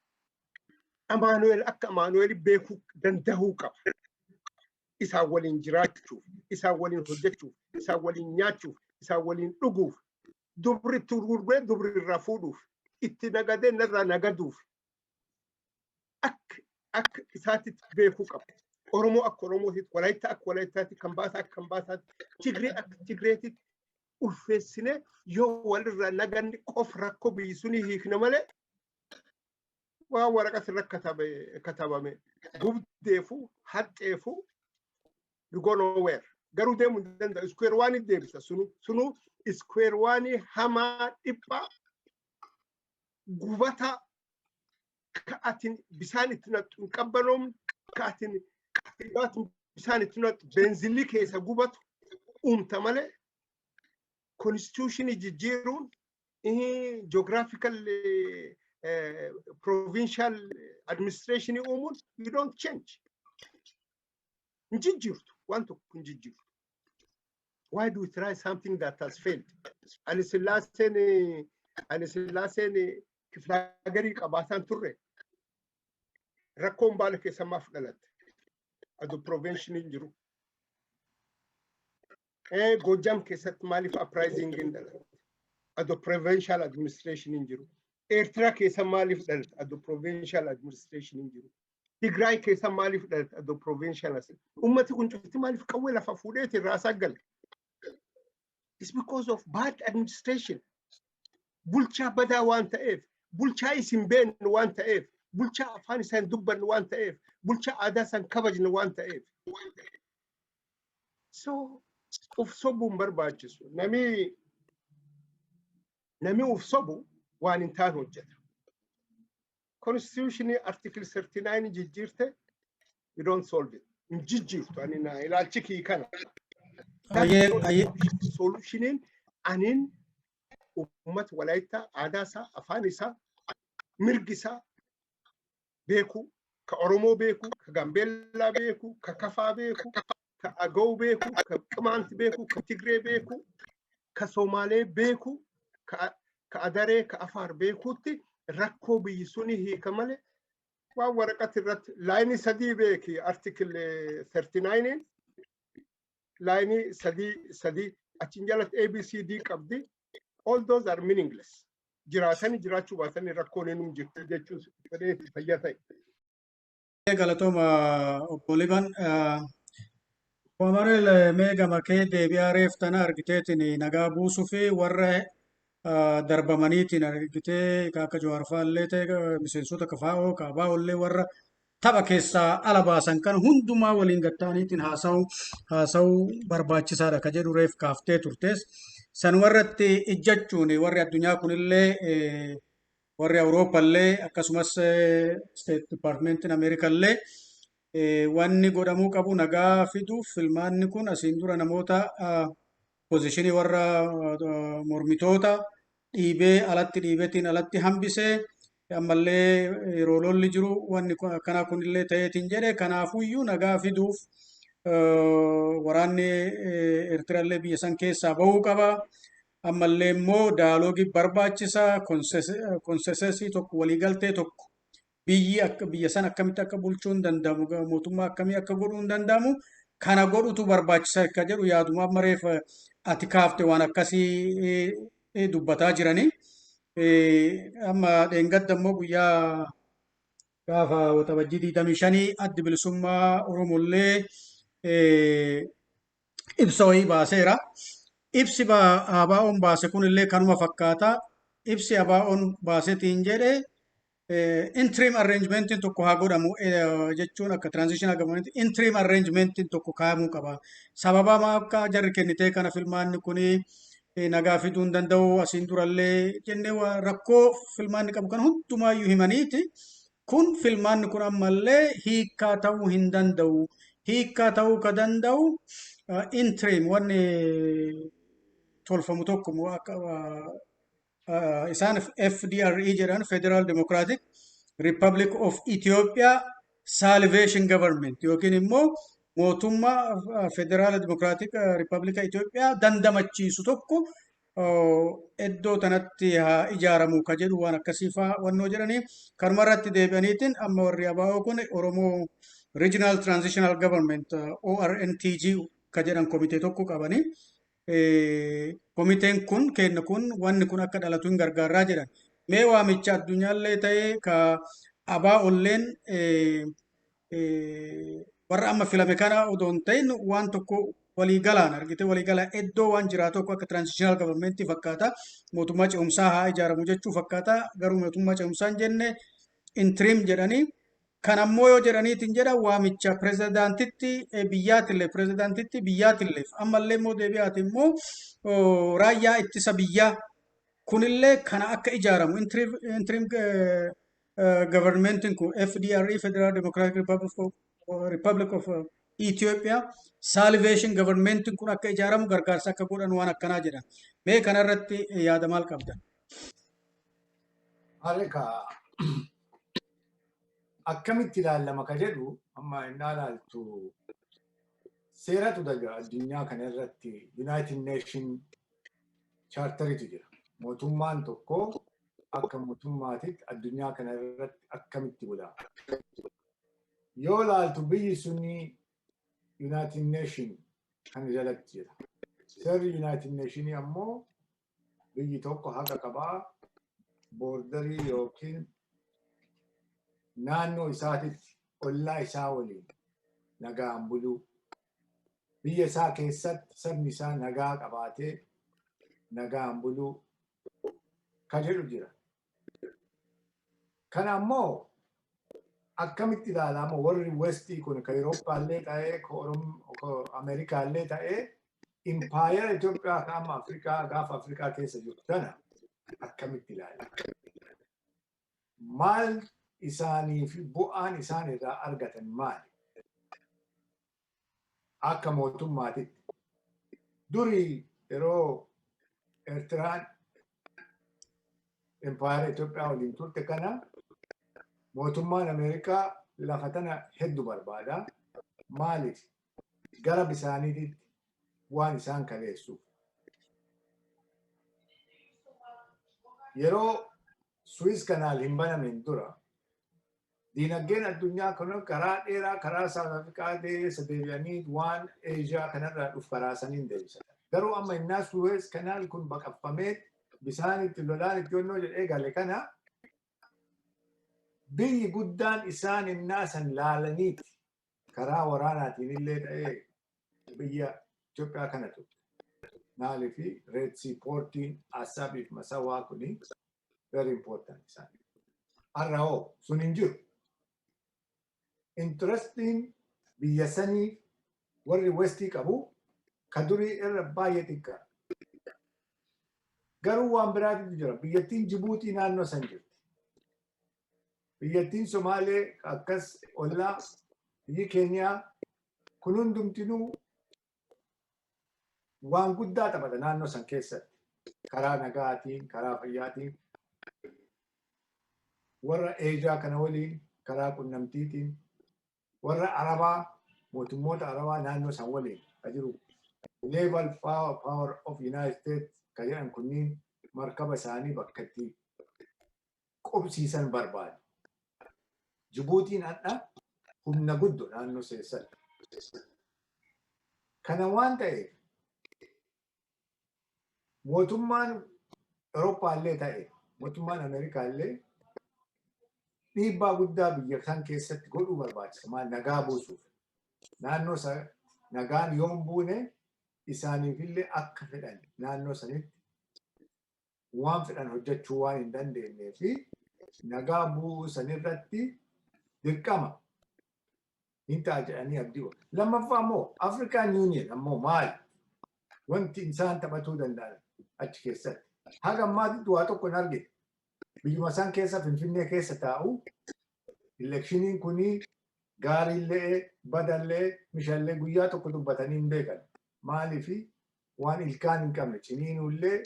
Amaanu'el akka Amaanu'el beekuu danda'uu qaba. Isaan waliin jiraachuuf, isaan waliin hojjechuuf, isaan waliin nyaachuuf, isaan waliin dhuguuf, dubri itti gurguree dubri irraa fuudhuuf, itti nagadee narraa nagaduuf akka isaatti beekuu qaba. Oromoo akka Oromootitti, Walaayittaa akka Walaayittaatti, Kambaataa akka Kambaasaatti, Tigree akka Tigreetitti ulfeessinee yoo walirraa naganni qof rakkoo biyyi sunii hiikna malee, waan waraqaa irra katabame gubdeefu haxxeefu you go nowhere. Garuu deemuu hin danda'u. Square one deebisa. Sunu square one hamaa, dhiphaa, gubata, ka atin bisaan itti naqxu hin qabbanoomne, ka atin bisaan itti naqxu beenzilii keessa gubatu uumta malee, constitutionii jijjiiruun, geographical provincial administration uumuun, you don't change. Hin jijjiirtu, waan tokko hin jijjiirtu. Why do we try something that has failed? Ani Sillaaseen, ani Sillaaseen kiflaagarii qabaataan turre, rakkoon Baala keessa maaf dhalatte? Adu provincioniin jiru. Gojjam keessatti maaliif uprising hin dhalatte? Adu provincial administration hin jiru. Eertiraa keessa maaliif dhalatte? Adu provincial administration hin jiru. Tigraay keessa maaliif dhalatte? Adu provincial as. Ummati kun cufti maaliif qawwee lafa fuudheeti raasaa gale? It's because of bad administration. Bulchaa badaa waan ta'eef, bulchaa isin beeknu waan ta'eef, bulchaa afaan isaan dubbannu waan ta'eef, bulchaa aadaa isaan kabajnu waan ta'eef. So, uf sobuun barbaachisu. Nami uf sobu waan hin taane hojjeta. Constitution article 39 jijjiirte, you don't solve it. Hin jijjiirtu, ani na ilaalchi kii kana. Solutioniin anin uummata Walaayittaa aadaa isaa, afaan isaa, mirgi isaa beeku, ka Oromoo beeku, ka Gambeellaa beeku, ka Kafaa beeku, ka Agaw beeku, ka Qimaanti beeku, ka Tigree beeku, ka Somaalee beeku, ka Adaree, ka Afaar beekuutti rakkoo biyyi suni hiika malee, waan waraqati irratti lineii sadii beeki, article 39 lineii sadii sadii achiin jalatti ABCD qabdi. All those are meaningless. Jiraatanii jiraachuu baatanii rakkoon hin jirtu jechuun fedhee fayyaa ta'e. Galatooma, obbo Liban. Amanuel, mee gama kee deebi'aa. Reef tana argiteetiin nagaa buusuu fi warra darbamaniitiin argitee akka Jawaar fa'aallee ta'e, miseensota KFO, KABO warra tapha keessaa ala baasan kan hundumaa waliin gatta'aniitiin haasa'uu barbaachisaadha ka jedhu reef kaaftee turtes. Sanumarratti ijjachuun warri addunyaa kunillee, warri Awurooppallee, akkasumas State Departmentiin Ameerikallee, wanni godhamuu qabu nagaa fiduuf filmaanni kun asiin dura namoota positionii warra mormitoota dhiibee alatti dhiibeetiin alatti hambisee, ammallee yeroo lolli jiru wanni akkanaa kunillee ta'eetiin jedhe. Kanaafuyyuu nagaa fiduuf waraanni Eertiraallee biyya san keessaa bahuu qaba. Ammallee immoo dialogueii barbaachisa, consensusii tokko, waliigaltee tokko Biyyi akka biyya sana akkamitti akka bulchuun danda'amu, mootummaa akkamii akka godhuun danda'amu, kana godhutu barbaachisa akka jedhu yaaduma amma reef ati kaafte waan akkasii dubbataa jiranii. Amma dheengadda immoo guyyaa gaafa Waxabajjii 25 Addi Bilisummaa Oromollee ibsa wayii baaseera. Ibsi ABO'n baase kunillee kanuma fakkaata. Ibsi ABO'n baasetiin jedhe interim arrangementiin tokko haa godhamu jechuun akka transitional government interim arrangementiin tokko kaa'amuu qaba. Sababa akka jarri kennitee kana filmaanni kuni nagaa fiduu hin danda'u, asiin durallee jennee rakkoo filmaanni qabu kan hundumaayyuu himaniiti. Kun filmaanni kun ammallee hiikkaa ta'uu hin danda'u. Hiikkaa ta'uu ka danda'u interim wanni tolfamu tokko akka isaan FDRE jedhan, Federal Democratic Republic of Ethiopia Salvation Government, yookiin immoo mootummaa Federal Democratic Republic Ethiopia dandamachiisu tokko iddoo tanatti haa ijaaramu ka jedhu waan akkasii fa'aa wannoo jedhanii kanuma irratti deebi'aniitiin amma warri ABO kun Oromoo Regional Transitional Government, ORNTG ka jedhan komitee tokko qabanii, komiteen kun kenna kun wanni kun akka dhalatu hin gargaarraa jedhan. Mee waamicha addunyaallee ta'ee ka ABOlleen warra amma filame kana odoo hin ta'in waan tokko waliigalaan argite, waliigalaan iddoo waan jiraa tokko akka transitional government fakkaata, mootummaa ce'umsaa haa ijaaramu jechuu fakkaata. Garuu mootummaa ce'umsaa hin jenne, interim jedhanii. Kan ammoo yoo jedhaniitiin jedha waamicha pirezidaantitti biyyaatillee, pirezidaantitti biyyaatillee, ammallee immoo deebi'aati immoo raayyaa ittisa biyyaa kunillee kana akka ijaaramu, interim governmentiin kun FDRE, Federal Democratic Republic of Ethiopia Salvation Governmentiin kun akka ijaaramu gargaarsa akka godhan waan akkanaa jedhan. Mee kanarratti yaada maal qabdan? Harika akkamitti ilaallama ka jedhu, amma inni ilaaltu seeratu jira addunyaa kana irratti, United Nation Charteritu jira. Mootummaan tokko akka mootummaatitti addunyaa kana irratti akkamitti bula? Yoo ilaaltu biyyi suni United Nation kana jalatti jira. Seerri United Nation ammoo biyyi tokko haqa qabaa borderii yookiin naannoo isaatitti ollaa isaa waliin nagaan buluu, biyya isaa keessatti sabni isaa nagaa qabaatee nagaan buluu ka jedhu jira. Kana ammoo akkamitti ilaalama warri Westii kun, ka Awurooppaallee ta'ee ka Ameerikaallee ta'ee, impaayera Itoophiyaa ka amma Afrikaa, gaafa Afrikaa keessa jiru kana akkamitti ilaala? Maal isaanii fi bu'aan isaan irraa argatan maali? Akka mootummaatitti. Durii yeroo Eertiraan impaayera Itoophiyaa waliin turte kana mootummaan Ameerikaa lafa tana hedduu barbaada. Maaliif? Gara bisaaniititti waan isaan kaleessuuf. Yeroo Suez Canal hin banamin dura diinagdeen addunyaa kun karaa dheeraa karaa South Africa deessa deebi'anii waan Eeshiyaa kanarraa dhufu karaa saniin deebisan. Garuu amma innaa Suez Canal kun baqaffamee bisaan itti lolaan itti yonnoo jedhee gale kana, biyyi guddaan isaan innaa san laalaniiti karaa waraanaatiin illee ta'ee biyya Itoophiyaa kana turte. Maalii fi Red Sea portiin Asaabii fi Masawaa kuni very important isaan. Har'a hoo sun hin jiru. Interestiin biyya sanii warri Westii qabu ka durii irra baay'ee xiqqaa. Garuu waan biraatitu jira. Biyyattiin Jibuutii naannoo san jirti. Biyyattiin Somaalee akkas ollaa biyyi Keeniyaa kun hundumtinuu waan guddaa taphata naannoo san keessatti. Karaa nagaatiin, karaa fayyaatiin, warra Eeshiyaa kana waliin karaa qunnamtiitiin, warra Arabaa, mootummoota Arabaa naannoo san waliin ka jiru. Naval Power of United States ka jedhan kunniin markaba isaanii bakka itti qubsiisan barbaadu. Jibuutiin hadha humna guddoo naannoo seessatti. Kana waan ta'eef mootummaan Awurooppaallee ta'e, mootummaan Ameerikaallee dhiibbaa guddaa biyya san keessatti godhuu barbaachisa. Maal nagaa buusuuf. Naannoo nagaan yoon buune isaaniifillee akka fedhan naannoo sanitti waan fedhan hojjechuu waan hin dandeenyee fi nagaa bu'uu sanirratti dirqama hin ta'a jedhanii abdii godhu. Lammaffaa immoo African Union ammoo maali? Wanti isaan taphatuu danda'an achi keessatti. Haga ammaatitti waa tokko hin argine. Biyyuma isaan keessa, Finfinnee keessa taa'u, electioniin kunii gaariillee, badallee, mishallee guyyaa tokko dubbatanii hin beekan. Maaliifi waan ilkaan hin qabne ciniinuullee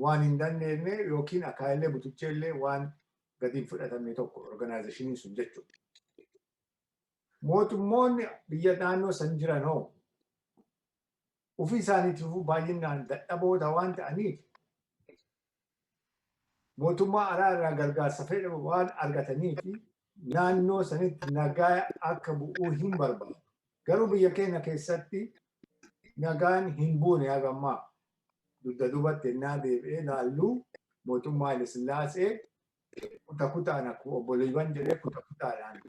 waan hin dandeenye yookiin akaayilee butucheellee waan gadi hin fudhatamne tokko organizationiin sun jechuudha. Mootummoonni biyya naannoo san jiran hoo ofii isaaniitiifuu baay'inaan dadhaboota waan ta'aniif, mootummaa alaa irraa gargaarsa fedhe waan argataniif, naannoo sanitti nagaa akka bu'uu hin barbaadu. Garuu biyya keenya keessatti nagaan hin buune haga ammaa. Dugda duubatti ennaa deebi'ee laalluu, mootummaa Haile Sillaasee kuta kutaan, akkuma obbo Liiban jedhee, kuta kutaadhaan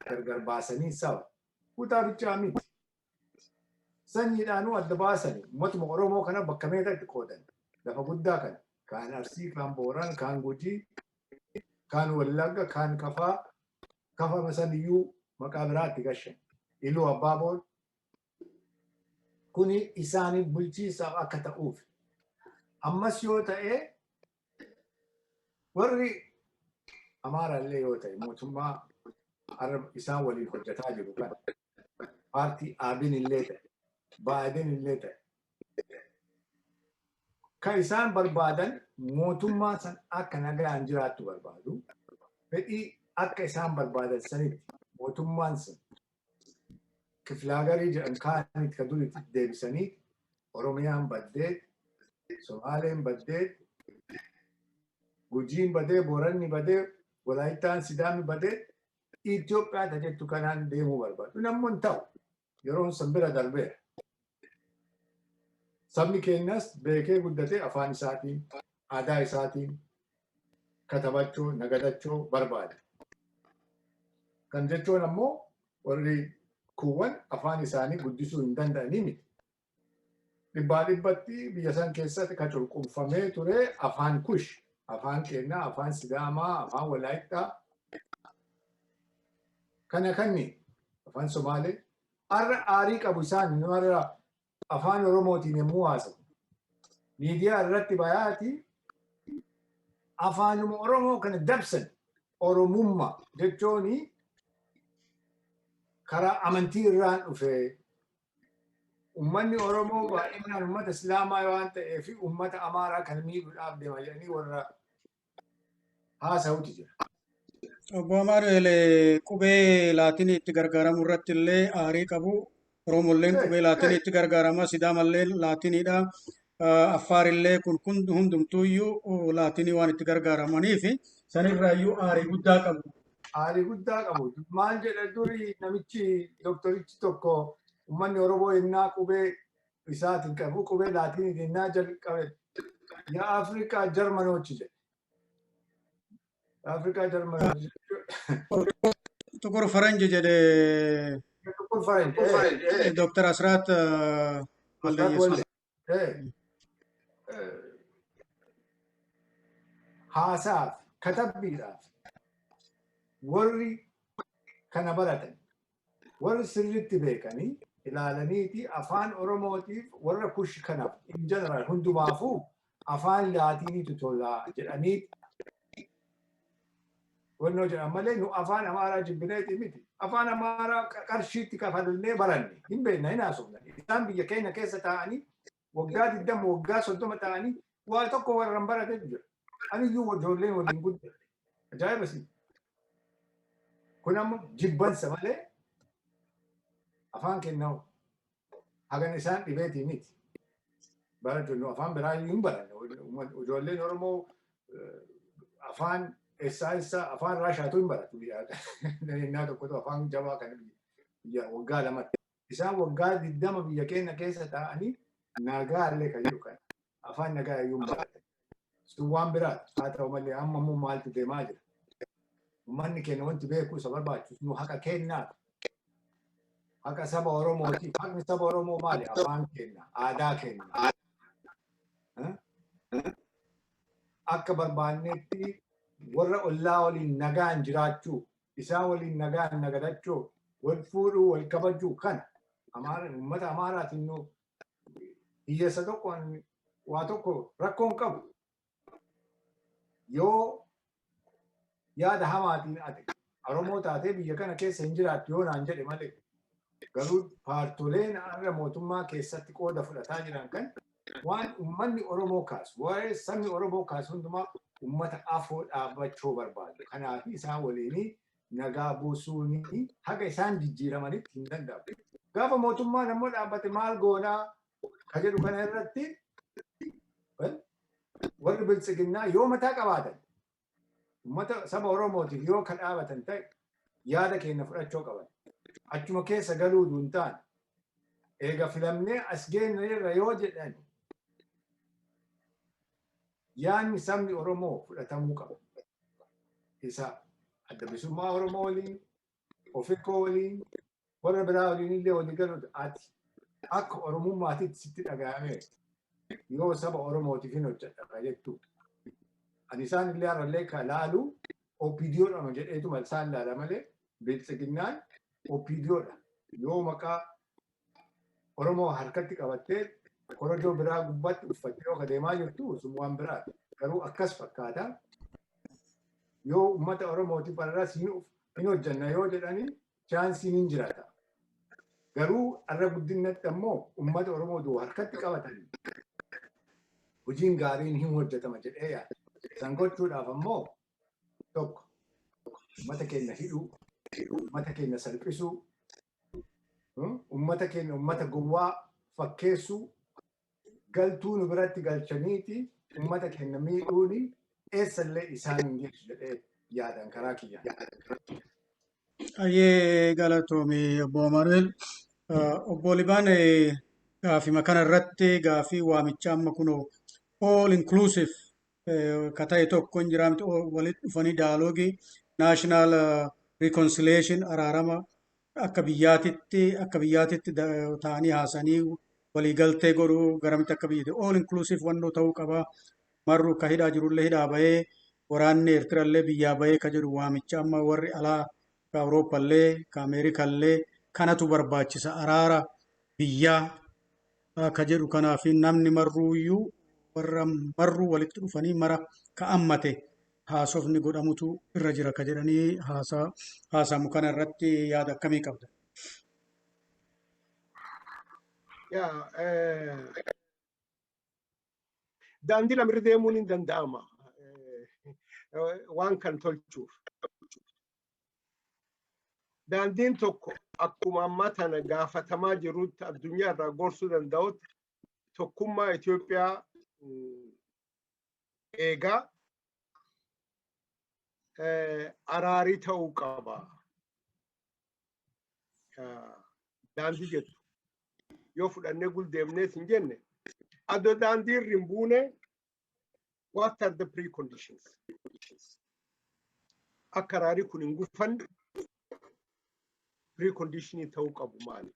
gargar baasanii saba. Kutaa bichaa miti. Sanyiidhaanuu adda baasanii uummatuma Oromoo kana bakka meeqatti qoodan. Lafa guddaa kana. Kaan Arsii, kaan Booran, kaan Gujii, kaan Wallagga, kaan Kafaa, Kafa saniyyuu maqaa biraatti gashan. Iluu Abbaaboon. Kuni isaaniif bulchiisaaf akka ta'uuf. Ammas yoo ta'e, warri Amaaraallee yoo ta'e, mootummaa isaan waliin hojjetaa jiru kana, paartii Abiin illee ta'e, Baayiden illee ta'e, kan isaan barbaadan mootummaa san akka nagaan jiraattu barbaadu. Fedhii akka isaan barbaadan sanitti mootummaan sun kifilaagarii jedhan kaanitti ka duriitti deebisanii, Oromiyaan baddee, Somaaleen baddee, Gujiin badee, Booranni badee, Walaayittaan, Sidaamni badee, Itoophiyaa ta jettu kanaan deemuu barbaadu. Namni hin ta'u. Yeroon san bira darbeera. Sabni keenyas beekee guddatee afaan isaatiin, aadaa isaatiin katabachuu, nagadachuu barbaada. Kan jechuun ammoo warri kuuwwan afaan isaanii guddisuu hin danda'anii miti. Dhibbaa dhibbatti biyya san keessatti kan cunqurfamee ture afaan Kush, afaan keenyaa, afaan Sidaamaa, afaan Walaayittaa. Kana kanni afaan Somaalee. Har'a aarii qabu isaan warra afaan Oromootiin yommuu haasa'u. Miidiyaa irratti bayaati afaanuma Oromoo kana dabsan. Oromummaa jechuun karaa amantii irraan dhufe, uummanni Oromoo baay'inaan uummata Islaamaa waan ta'eef uummata Amaaraa kan miidhuudhaaf deema jedhanii warra haasa'utu jira. Obbo Amaanu'el, qubee Laatinii itti gargaaramuu irratti illee aarii qabu. Oromolleen qubee Laatinii itti gargaarama. Sidaamallee Laatiniidha. Affaarillee kun kun hundumtuuyyuu Laatinii waan itti gargaaramaniif sanirraayyuu aarii guddaa qabu. Aarii guddaa qabu. Maal jedha duri namichi doktorichi tokko, uummanni Oromoo innaa qubee isaatiin qabu, qubee Laatiniitiin innaa jalqabe, "Yaa Afrikaa Jarmanochi" jedhe. Afrikaa Jarmanochi. ጥቁር ፈረንጅ jedhe. ጥቁር ፈረንጅ. Dr. Asraat Waldayees. Haasaaf, katabbiidhaaf warri kana baratan, warri sirriitti beekanii ilaalaniiti, afaan Oromootiif, warra Kush kanaaf, in general hundumaafuu afaan Laatiiniitu tolaa jedhanii wannoo jedhan malee, nu afaan Amaaraa jibbineeti miti. Afaan Amaaraa qarshiitti kafalnee baranne, hin beekna, hin haasofna. Isaan biyya keenya keessa taa'anii waggaa 20, waggaa 30 ta'anii waa tokko warra hin baratetu jira. Aniyyuu ijoolleen waliin guddate. Ajaa'iba si. Kun ammoo jibbansa malee afaan kennaa hagan isaan dhibeetii miti. Bara jennu afaan biraa iyyuu hin baranne. Ijoolleen Oromoo afaan Eessaa eessaa afaan Raashaatu hin baratu biyya innaa tokkotu afaan jabaa kana biyya waggaa 2tti. Isaan waggaa 20 biyya keenya keessa taa'anii nagaa illee kan jedhu kana afaan nagaa iyyuu hin baratan. Sun waan biraati. Haa ta'u malee, amma immoo maaltu deemaa jira? Uummanni keenya wanti beekuu isa barbaachisu nu haqa kennaaf. Haqa saba Oromootiif. Haqni saba Oromoo maali? Afaan keenya, aadaa keenya. Akka barbaannetti warra ollaa waliin nagaan jiraachuu, isaan waliin nagaan nagadachuu, wal fuudhuu, wal kabajuu kana uummata Amaaraatiin nu hiyyeessa tokko waa tokko rakkoon qabu. Yoo yaada hamaatiin ati Oromoo taatee biyya kana keessa hin jiraattu yoo naan jedhe malee, garuu paartoleen har'a mootummaa keessatti qooda fudhataa jiran kan waan uummanni Oromoo kaasu, waa'ee sabni Oromoo kaasu hundumaa uummata afoo dhaabbachuu barbaadu. Kanaaf isaan waliin nagaa buusuun haga isaan jijjiiramanitti hin danda'amu. Gaafa mootummaan ammoo dhaabbate maal goonaa ka jedhu kana irratti, warri Biltsiginnaa yoo mataa qabaatan, uummata saba Oromootiif yoo ka dhaabatan ta'e, yaada keenya fudhachuu qaban. Achuma keessa galuu duun ta'an eega filamnee as geenye irra yoo jedhan, yaadni sabni Oromoo fudhatamuu qaba. Isa Adda Bilisummaa Oromoo waliin, Ofikoo waliin, warra biraa waliin illee walii galuudha. Ati akka Oromummaatitti sitti dhaga'ame yoo saba Oromootiif hin hojjedha jettu. Ani isaan illee har'allee ka laalu OPDOdhama jedheetuma isaan laala malee, Biltsiginnaan OPDOdha. Yoo maqaa Oromoo harkatti qabattee korojoo biraa gubbaatti uffattee yoo deemaa jirtu, sun waan biraati. Garuu akkas fakkaata. Yoo uummata Oromootiif har'as hin hojjanna yoo jedhani, chaansiin hin jiraata. Garuu har'a guddinatti ammoo uummata Oromoo du'u harkatti qabatanii hojiin gaariin hin hojjetama jedhee yaada. San gochuudhaaf ammoo tokko uummata keenya hidhuu, uummata keenya salphisuu, uummata keenya uummata gowwaa fakkeessuu, galtuu nu biratti galchaniiti uummata keenya miidhuuni eessallee isaan hin geessu jedhee yaadan karaa kiyya. Ayyee, galatoomii, obbo Amaanuel. Obbo Libaan, gaafima kana irratti gaafii waamichaa amma kunoo all inclusive ka ta'e tokko hin jiraamti, walitti dhufanii dialogue, national reconciliation, araarama akka biyyaatitti ta'anii haasanii waliigaltee godhuu, garamitti akka biyyatti all inclusive wannoo ta'uu qaba. Marru ka hidhaa jirullee hidhaa bahee, waraanni Eertirallee biyyaa bahee ka jedhu, waamicha amma warri alaa ka Awurooppallee ka Ameerikallee kanatu barbaachisa, araara biyyaa ka jedhu. Kanaaf namni marruuyyuu warra marruu walitti dhufanii mara ka ammate haasofni godhamutu irra jira ka jedhanii haasamu kana irratti yaada akkamii qabda? Yaa, daandii lamirra deemuun hin danda'ama waan kan tolchuuf. Daandiin tokko akkuma ammaa tana gaafatamaa jirutti, addunyaa irraa gorsuu danda'utti, tokkummaa Itoophiyaa eegaa araarii ta'uu qaba. Daandii jettu yoo fudhannee guldeemnees hin jenne, adoo daandii irra hin buune, what are the preconditions? Akka araarii kun hin gufanne preconditionii ta'uu qabu maali?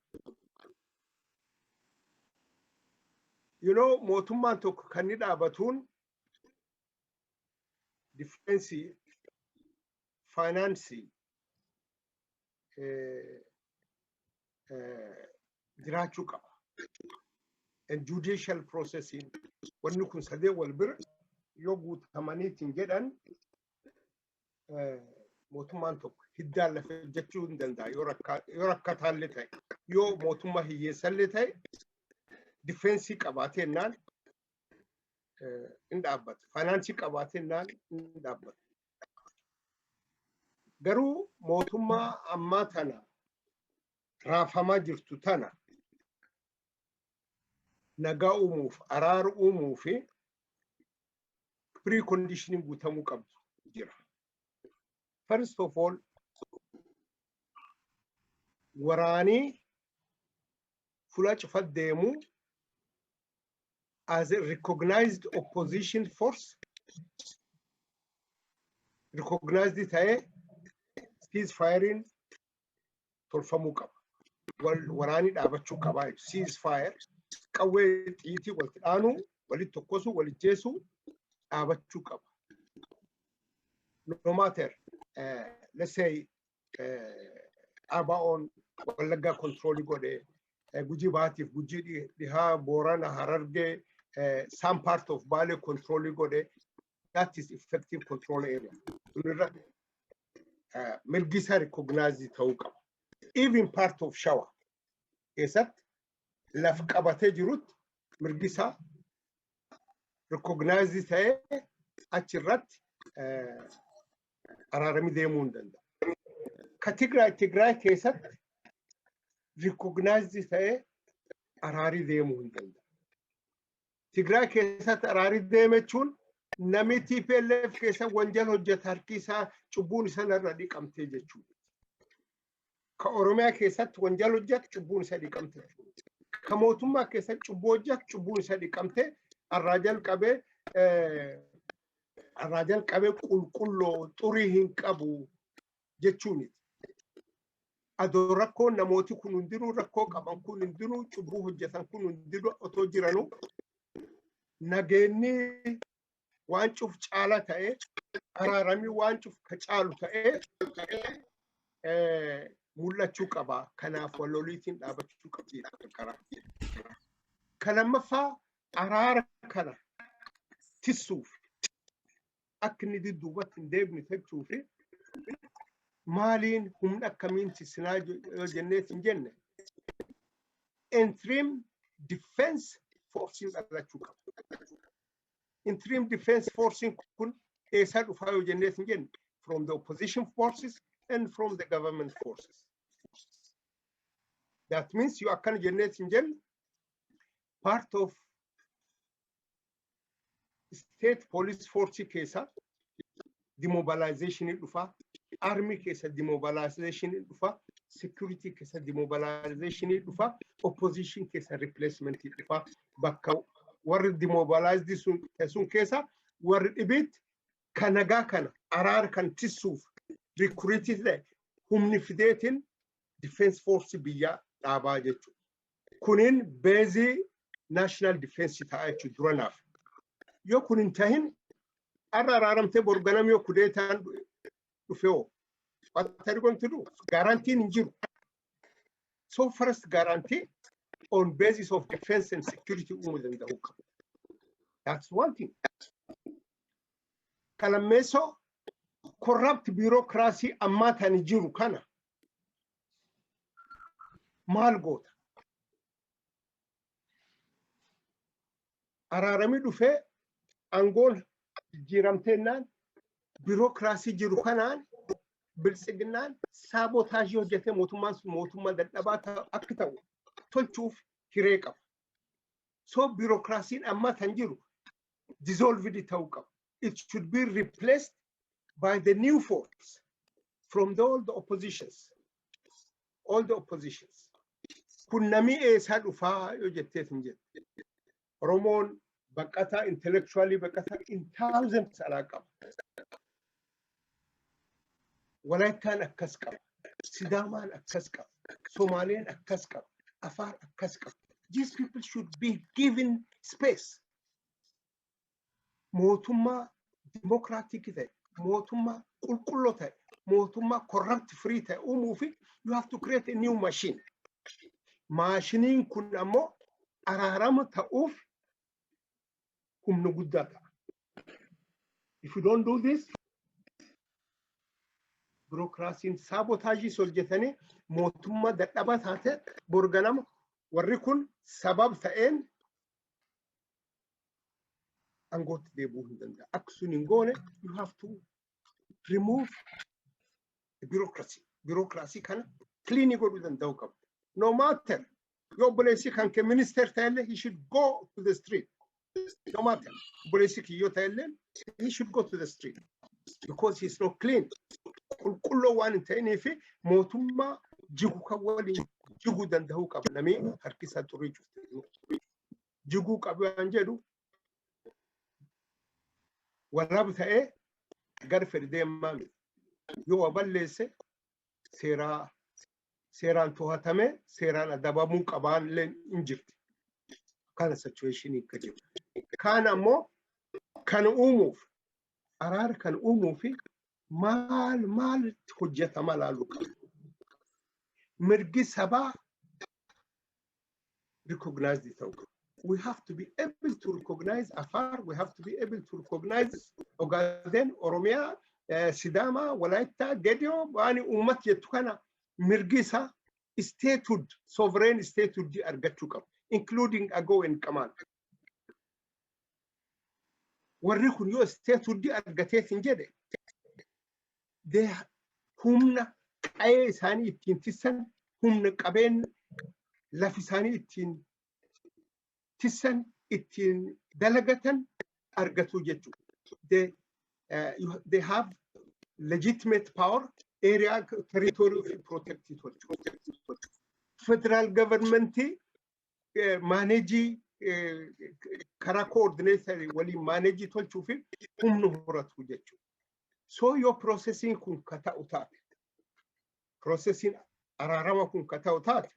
Mootummaan tokko kan inni dhaabatuun defense, finance jiraachuu qaba. And judicial processing, wanni kun sadee wal bira yoo guutamaniitiin jedhan, mootummaan tokko hiddaan lafa jechuu hin danda'a. Yoo rakkataallee ta'e, yoo mootummaa hiyyeessallee ta'e, defense qabaateennaan hin dhaabbata. Finance qabaateennaan hin dhaabbata. Garuu mootummaa ammaa tana raafamaa jirtu tana nagaa uumuuf, araara uumuu fi preconditioning guutamuu qabdu jira. First of all, waraanii fula cufa deemuu as a recognized opposition force recognized ta'ee ceasefire tolfamuu qaba. Waraanii dhaabachuu qaba. Ceasefire, qawwee xiyiitii walitti dhaanuu, walitti tokkosuu, walitti jeesuu dhaabachuu qaba. No matter, let's say, ABO'n Wallaggaa control godhe, Gujii Bahaatiif Gujii Dhihaa, Boorana, Harargee, some part of Bale control godhe, that is effective control area. Sunirra mirgi isaa recognize ta'uu qaba. Even part of Shawa keessatti laf qabatee jirutti mirgi isaa recognize ta'ee achirratti araaramii deemuu hin danda'a. Ka Tigraay keessatti recognize ta'ee araarii deemuu hin danda'a. Tigraay keessatti araarii deeme jechuun namni TPLF keessa wanjal hojjeta harki isaa cubbuun isa narra dhiqamtee jechuudha. Ka Oromiyaa keessatti wanjal hojjetu cubbuun isa dhiqamte jechuudha. Ka mootummaa keessatti cubbuu hojjetu cubbuun isa dhiqamte, arraa jalqabee qulqulloo xurii hin qabu jechuuniti. Adoo rakkoon namooti kun hundinuu rakkoo qaban kun hundinuu cubbuu hojjetan kun hundinuu otoo jiranuu, nageenyi waan cuf caala ta'ee, araaramii waan cuf ka caalu ta'ee mul'achuu qaba. Kanaaf walloliitiin dhaabachuu qabdi karaa. Ka lammaffaa, araara kana tissuuf, akka inni dudduubatti hin deebine jechuuf, maaliin humna akkamiin tissinaa yoo jenneet hin jenne, interim defense force dhalachuu qaba. Interim defense force kun eessaa dhufaa yoo jenneet hin jenne, from the opposition forces and from the government forces. That means yoo akkana jenneet hin jenne, part of state police force keessa demobilization dhufa, army keessa demobilization dhufa, security keessa demobilization dhufa, opposition keessa replacement dhufa. Bakka warri demobilized sun keessa warri dhibiitti ka nagaa kana araara kan tissuuf recruit ta'e humni fideetiin defense force biyyaa dhaabaa jechuudha. Kunin base national defense ta'a jechuudha duranaaf. Yoo kun hin tahin, har'a araaramtee borganam yoo kudeetaan dhufe hoo, what are you going to do? Guarantee'n hin jiru. So first guarantee on basis of defense and security uumuu danda'uu qabu. That's one thing. Ka lammeessoo, corrupt bureaucracy ammaa tani jiru kana maal goota? Araaramii dhufee aangoon jijjiiramteennaan bureaucracy jiru kanaan Biltsiginnaan sabotage hojjetee mootummaan sun mootummaa dadhabaa akka ta'u tolchuuf hiree qaba. So bureaucracy'n amma kan jiru dissolved ta'uu qaba. It should be replaced by the new force from all the oppositions. All the oppositions. Kun namni eessaa dhufaa yoo jetteet hin jette. Oromoon baqataa, intellectually baqataa in thousands alaa qaba. Walaayittaan akkas qaba. Sidaamaan akkas qaba. Somaaleen akkas qaba. Afaar akkas qaba. These people should be given space. Mootummaa democratic ta'e, mootummaa qulqulloo ta'e, mootummaa corrupt free ta'e uumuu fi you have to create a new machine. Maashiniin kun ammoo araarama ta'uuf humna guddaa ta'a. If you don't do this, bureaucracy'n sabotage hojjetanii mootummaa dadhabaa taate borganama warri kun sabab ta'een aangootti deebi'uu hin danda'a. Akka sun hin goone, you have to remove the bureaucracy. Bureaucracy kana clean godhuu danda'uu qabda. No matter yoo obboleessi kan kee minister ta'ellee, he should go to the street. No matter obboleessi kiyyoo ta'ellee, he should go to the street because he's not clean. Qulqulloo waan hin ta'inii fi mootummaa jigu kan waliin jiguu danda'uu qaba. Namni harki isaa xurii cufte. Jiguu qabu waan jedhu, waraaba ta'ee gara fedhe deemaa miti. Yoo waa balleesse seeraa seeraan to'atamee seeraan adabamuu qabaan illee hin jirti. Kana situation akka jiru. Kaan ammoo kana uumuuf, araara kan uumuu fi maal maalitti hojjetama laaluu qaba. Mirgi sabaa recognized ta'uu qaba. We have to be able to recognize Afar, we have to be able to recognize Ogaden, Oromiyaa, Sidama, Walaayittaa, Gedeo, waan uummat jettu kana mirgi isaa statehood, sovereign statehood argachuu qaba, including Agaw and Qamaant. Warri kun yoo statehood argateet hin jedhe, humna qa'ee isaanii ittiin tissan, humna qabeen lafi isaanii ittiin tissan, ittiin dalagatan argatu jechuudha. They have legitimate power area, territory fi protected tolchu. Federal government manage karaa coordinator waliin manage tolchuu fi humna horatu jechuudha. So yoo processiin kun ka ta'u taate, processiin araarama kun ka ta'u taate,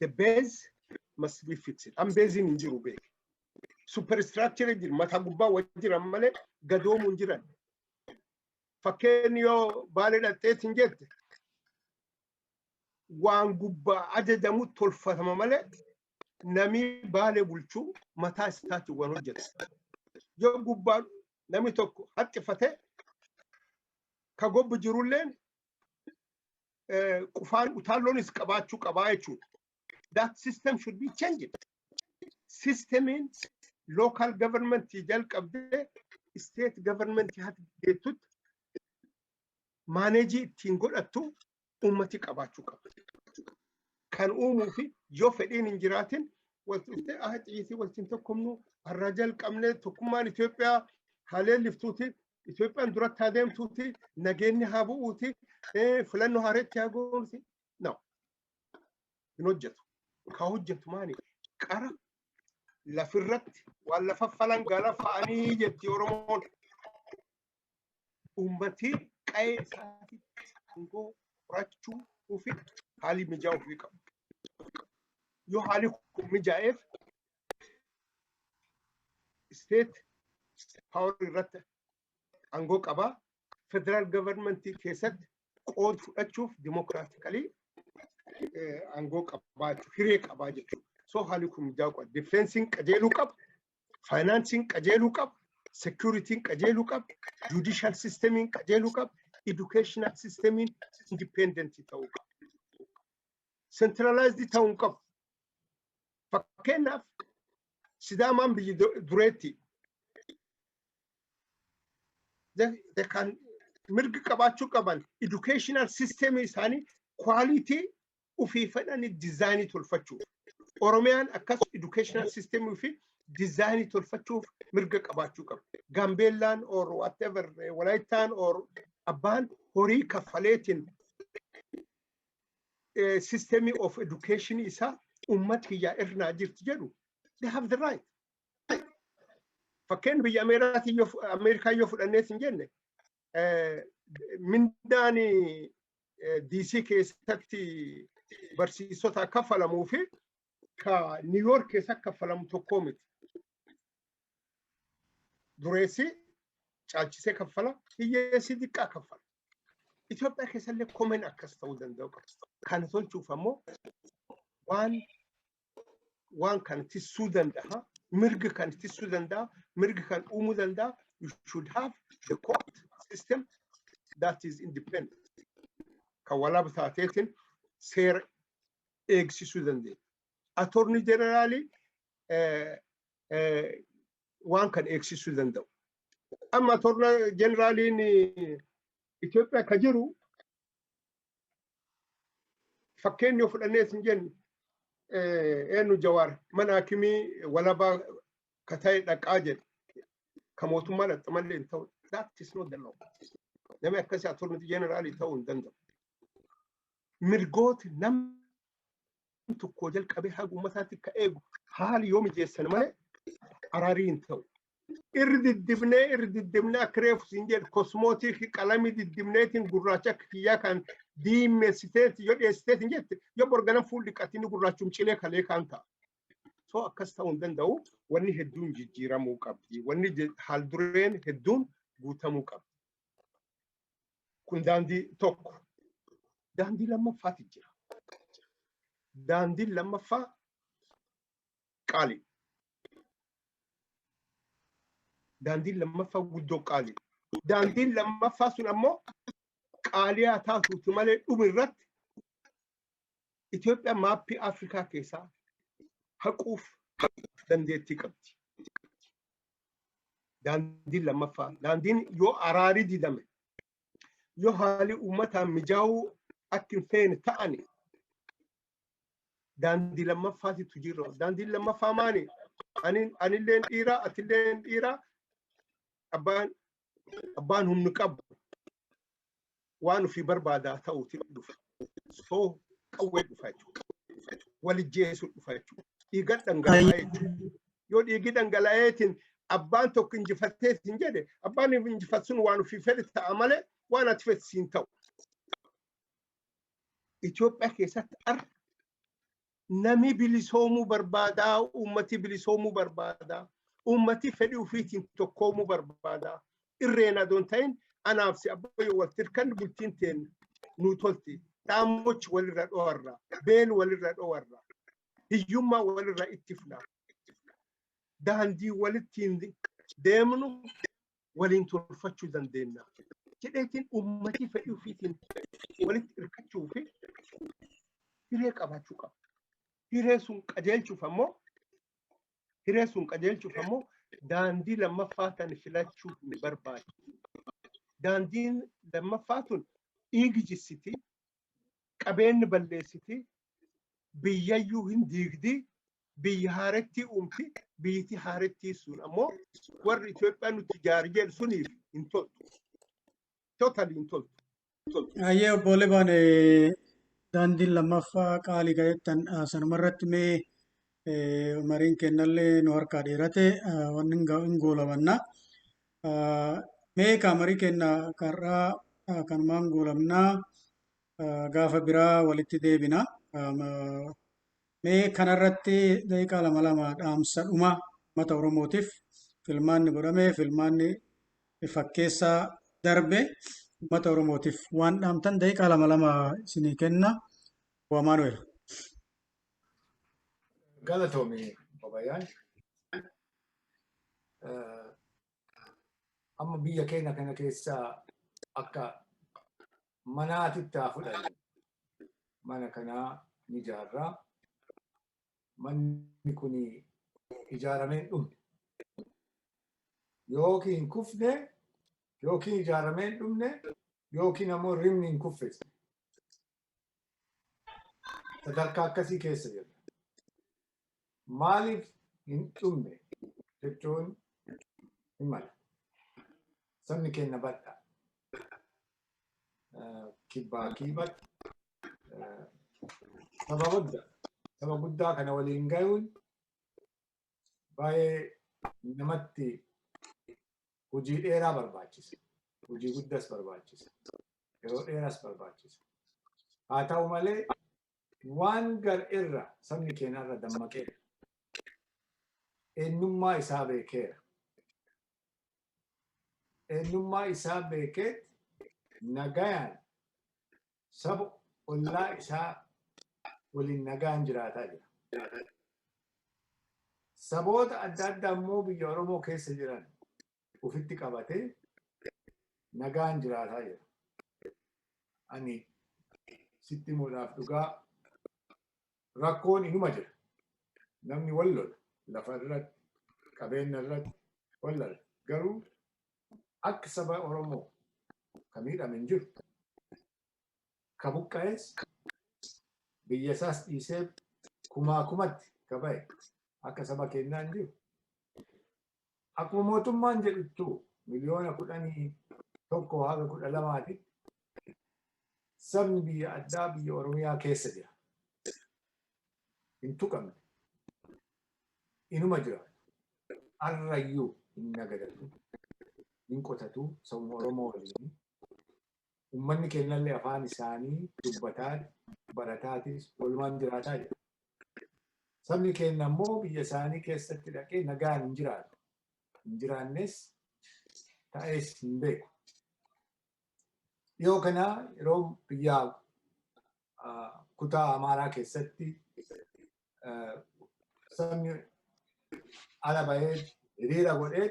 the base must be fixed. An baseiin hin jiru beeke. Superstructure jira, mataa gubbaa wal jiran malee gadoomuu hin jiran. Fakkeenyi yoo Baalee dhaqxeet hin jette, waan gubbaa ajajamu tolfatama malee namni Baalee bulchuu mataa isaatiin waan hojjetu. Yoo gubbaa namni tokko haxxifatee ka gobbu jirulleen qufaan utaalloonis qabaachuu qabaa jechuudha. That system should be changed. Systemiin local government jalqabdee state government hati geettutti manage ittiin godhattu ummati qabaachuu qaba. Kan uumuu fi yoo fedhiin hin jiraatin walitti dhuftee ah xiyyitii walitti tokkomnu, har'a jalqabnee tokkummaan Itoophiyaa haa leelliftuuti, Itoophiyaan duratti haa deemtuuti, nageenyi haa bu'uuti, filannoo haareetti haa goomsi. No. Hin hojjetu. Ka hojjetu maali? Qara lafirratti waan lafa falan gala fa'anii jetti Oromoon. Uummatii qa'ee isaatti aangoo horachuu fi haalli mijaa'uu ofii qabu. Yoo haalli kun mijaa'eef, state power irratti aangoo qabaa. Federal government keessatti qooda fudhachuuf democratically aangoo qabaa jechuudha. Hiree qabaa jechuudha. So haalli kun mijaa'uu qaba. Defenseiin qajeeluu qaba. Financeiin qajeeluu qaba. Securityn qajeeluu qaba. Judicial systemiin qajeeluu qaba. Educational systemiin independent ta'uu qaba. Centralized ta'uu hin qabu. Fakkeenyaaf, Sidaamaan biyyi dureetti. They can mirga qabaachuu qaban educational system isaanii quality ofii fedhanii design tolfachuuf. Oromiyaan akkas educational system ofii design tolfachuuf mirga qabaachuu qaba. Gaambeellaan or whatever, Walaayittaan or abbaan horii kaffaleetiin system of education isaa uummata kiyyaa irnaa jirti jedhu, they have the right. Fakkeen biyya Ameerikaa yoo fudhannees hin jenne, mindaan DC keessatti barsiisota kaffalamuu fi ka New York keessatti kaffalamu tokkoo miti. Dureessi caalchisee kaffala, hiyyeessi xiqqaa kaffala. Itoophiyaa keessallee komeen akkas ta'uu danda'u qaba. Kana tolchuuf ammoo waan kana tissuu danda'a, mirga kan tissuu danda'a, mirga kan uumuu danda'a. You should have the court system that is independent. Kan walaaba taateetiin seera eegsisuu dandeenya. Attorney generalii waan kan eegsisuu danda'u. Amma attorney generaliin Itoophiyaa ka jiru, fakkeenyi yoo fudhannees hin jennu, eenyu Jawaar mana hakimii walabaa ka ta'e dhaqaa jedhe, ka mootummaa dhaqxe malee hin ta'u. That is not the law. Namni akkasii attorney general ta'uu hin danda'u. Mirgooti nam tokko jalqabee haga uummataatti ka eegu haali yoo mijeessan malee araarii hin ta'u. Irri diddibnee, irri diddibnee, akka reefu siin jedhu cosmetic qalamii diddibneetiin gurraacha akka kiyyaa kan diimessiteeti yoo dhiyeessiteetiin jette, yoo borganan fuulli qatiin gurraachum cilee kalee kan ta'a. So akkas ta'uu hin danda'u. Wanni hedduun jijjiiramuu qabdi. Wanni haaldureen hedduun guutamuu qabdi. Kun daandii tokko. Daandii lammaffaati jira. Daandiin lammaffaa qaali. Daandiin lammaffaa guddoo qaali. Daandiin lammaffaa sun ammoo qaalii haa taatuuti malee dhuma irratti Itoophiyaa maappii Afrikaa keessaa haquuf dandeettii qabdi. Daandiin lammaffaa, daandiin yoo araarii didame, yoo haali uummataan mijaa'uu akka hin feene ta'ani, daandii lammaffaatitu jira. Daandiin lammaffaa maali? Anilleen dhiiraa, atilleen dhiiraa, abbaan humni qabu waan ofii barbaadaa ta'uuti dhufa. So qawwee dhufa jechuudha. Walijjeesuu dhufa jechuudha. Dhiiga dhangala'aa jechuudha. Yoo dhiigi dhangala'eetiin abbaan tokko injifatteetiin jedhe, abbaan injifatu sun waan ofii fedhe ta'a malee waan ati fedhe siin ta'u. Itoophiyaa keessatti arra nami bilisoomuu barbaadaa, uummati bilisoomuu barbaadaa, uummati fedhii ofiitiin tokkoomuu barbaadaa. Irreen adoon ta'in anaaf si abbayyo wal tirkan bultiin teen nuu tolti. Dhaamochi walirra dhowarra, beel walirra dhowarra, hiyyummaa walirra ittifna. Daandii walittiin deemnu waliin tolfachuu dandeenya. Jedheetiin uummati fedhii ofiitiin walitti hirkachuu fi hiree qabaachuu qaba. Hiree sun qajeelchuuf ammoo daandii lammaffaa tan filachuu hin barbaachisu. Daandiin lammaffaa tun dhiigi jissiti, qabeenyi balleessiti, biyyayyuu hin diigdi, biyya haarettii uumti, biyyiti haarettii sun ammoo warri Itoophiyaa nuti ijaari jedhu suniif hin toltu. Totally hin toltu. Ayyee, obbo Libaan, daandiin lammaffaa qaalii ga'ettan sanumarratti mee mariin kennallee nu harkaa dheerate, wanni hin goolabanna. Mee kaa marii kenna karraa kanumaan goolabnaa, gaafa biraa walitti deebina. Mee kanarratti daqiiqaa lama lama dhaamsa dhuma uummata Oromootiif, filmaanni godhame, filmaanni fakkeessaa darbe, uummata Oromootiif waan dhaamtan daqiiqaa lama lama isinii kenna. Amaanu'el. Galatoomi, Babayaan. Amma biyya keenya kana keessa akka manaatitti haa fudhannu. Mana kanaa ni ijaarraa. Manni kun ijaaramee hin dhumne. Yookiin kufne, yookiin ijaaramee hin dhumne, yookiin ammoo rimni hin kuffisne. Sadarkaa akkasii keessa jirra. Maaliif hin dhumne jechuun hin mala. Sabni keenya bal'aa. Kibbaa kiibatti saba guddaa. Saba guddaa kana waliin gayuun baay'ee namatti hojii dheeraa barbaachisa. Hojii guddaas barbaachisa. Yeroo dheeraas barbaachisa. Haa ta'u malee waan gar irra sabni keenya irra dammaqeera. Eenyummaa isaa beekeera. Eenyummaa isaa beekeet nagayaan saba ollaa isaa waliin nagaan jiraataa jira. Saboota adda addaa immoo biyya Oromoo keessa jiran ofitti qabatee nagaan jiraataa jira. Ani sitti himuudhaaf, dhugaa rakkoon inuma jira. Namni wal lola lafa irratti, qabeenya irratti wal lola. Garuu akka saba Oromoo ka miidhame hin jiru. Ka buqqa'es, biyya isaas dhiisee kumaa kumatti ka ba'e akka saba keenyaa hin jiru. Akkuma mootummaan jedhuttu 10 miliyoona. 1 haga 12tti sabni biyya addaa biyya Oromiyaa keessa jira. Hin tuqamne. Inuma jira. Arrayyuu hin nagadatu. Hin qotatu sabuma Oromoo waliin. Uummanni keenyallee afaan isaanii dubbataa, barataatis walumaan jiraataa jira. Sabni keenya immoo biyya isaanii keessatti dhaqee nagaan hin jiraatu. Hin jiraannes, ta'es hin beeku. Dhiyoo kana yeroo biyya kutaa Amaaraa keessatti sabni ala bahee hiriira godhee,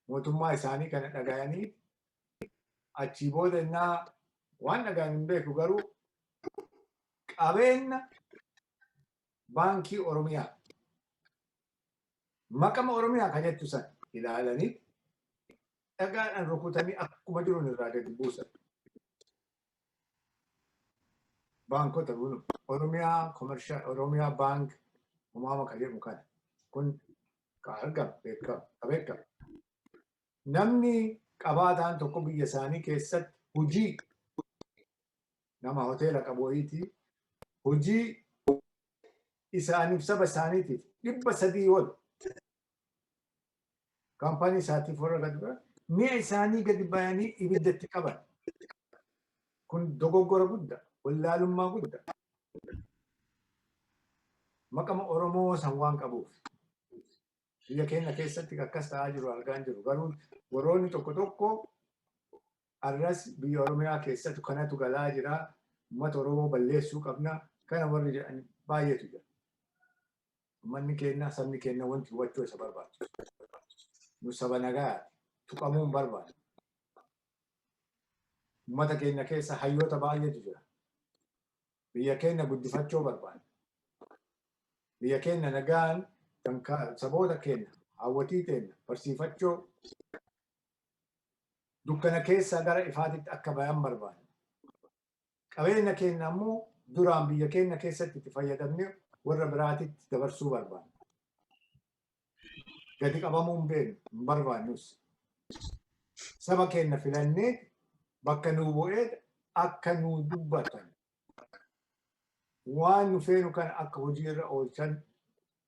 mootummaa isaanii kana dhagayanii, achii booda innaa waan dhagayan hin beeku, garuu qabeenya baankii Oromiyaa maqama Oromiyaa kan jettu san ilaalanii dhagaadhaan rukutanii akkuma jiruun irraa gadi buusan. Baankota Oromiyaa Commercial, Oromiyaa Bank umaama kan jedhamu kana kun ka argama, beekama, ka beekama. Namni qabaataan tokko biyya isaanii keessatti hojii nama hoteela qabu wayiitii hojii isaaniif saba isaaniitiif 300 ol kaampaanii isaatiif warra gadi ba'an mi'a isaanii gadi bayanii ibiddatti qaban. Kun dogoggora guddaa, wallaalummaa guddaa. Maqama Oromoo san waan qabuuf. Biyya keenya keessatti akkas ta'aa jiru argaa hin jiru. Garuu warroonni tokko tokko arras biyya Oromiyaa keessatti kanatu galaa jira. Uummata Oromoo balleessuu qabna. Kana warri jedhan baay'eetu jira. Uummanni keenya, sabni keenya wanti hubachuu isa barbaachisu. Nu saba nagayaati. Tuqamuu hin barbaadu. Uummata keenya keessa hayyoota baay'eetu jira. Biyya keenya guddifachuu barbaada. Biyya keenya nagaan kan saboota keenya, hawwatii keenya barsiifachuu, dukkana keessaa gara ifaatitti akka bayan barbaada. Qabeenya keenya ammoo duraan biyya keenya keessatti itti fayyadamne warra biraatitti dabarsuu barbaada. Gadi qabamuu hin beeknu, hin barbaannus. Saba keenya filannee bakka nuu bu'ee akka nuu dubbatan, waan nu feenu kana akka hojiirra oolchan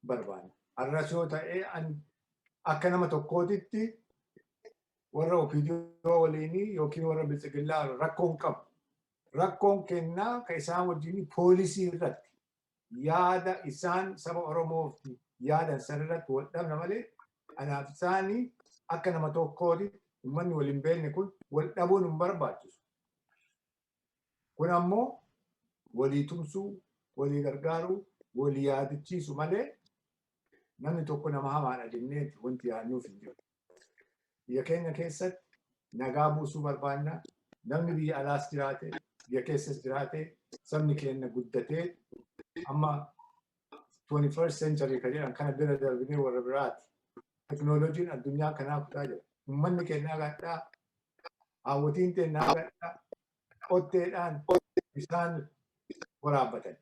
barbaanna. Har'as yoo ta'e, akka nama tokkootitti warra OPDO waliinii yookiin warra Biltsiginnaa rakkoon qabu. Rakkoon kennaa ka isaan wajjin poolisii irratti yaada isaan saba Oromoof yaadan san irratti wal dhabna malee, anaaf isaanii akka nama tokkooti uummanni wal hin beekne kun wal dhabuun hin barbaachisu. Kun ammoo walii tumsuu, walii gargaaruu, walii yaadachiisu malee namni tokko nama hamaadha jennee wanti yaadnuuf hin jiru. Biyya keenya keessatti nagaa buusuu barbaanna. Namni biyya alaas jiraate, biyya keessas jiraate, sabni keenya guddatee amma 21st century kan jedhan kana bira darbinee warra biraati. Teknooloojiin addunyaa kanaa kutaa jira. Uummanni keenya gadhaa, hawwatiin keenya gadhaa, qotteedhaan bisaan waraabbatan.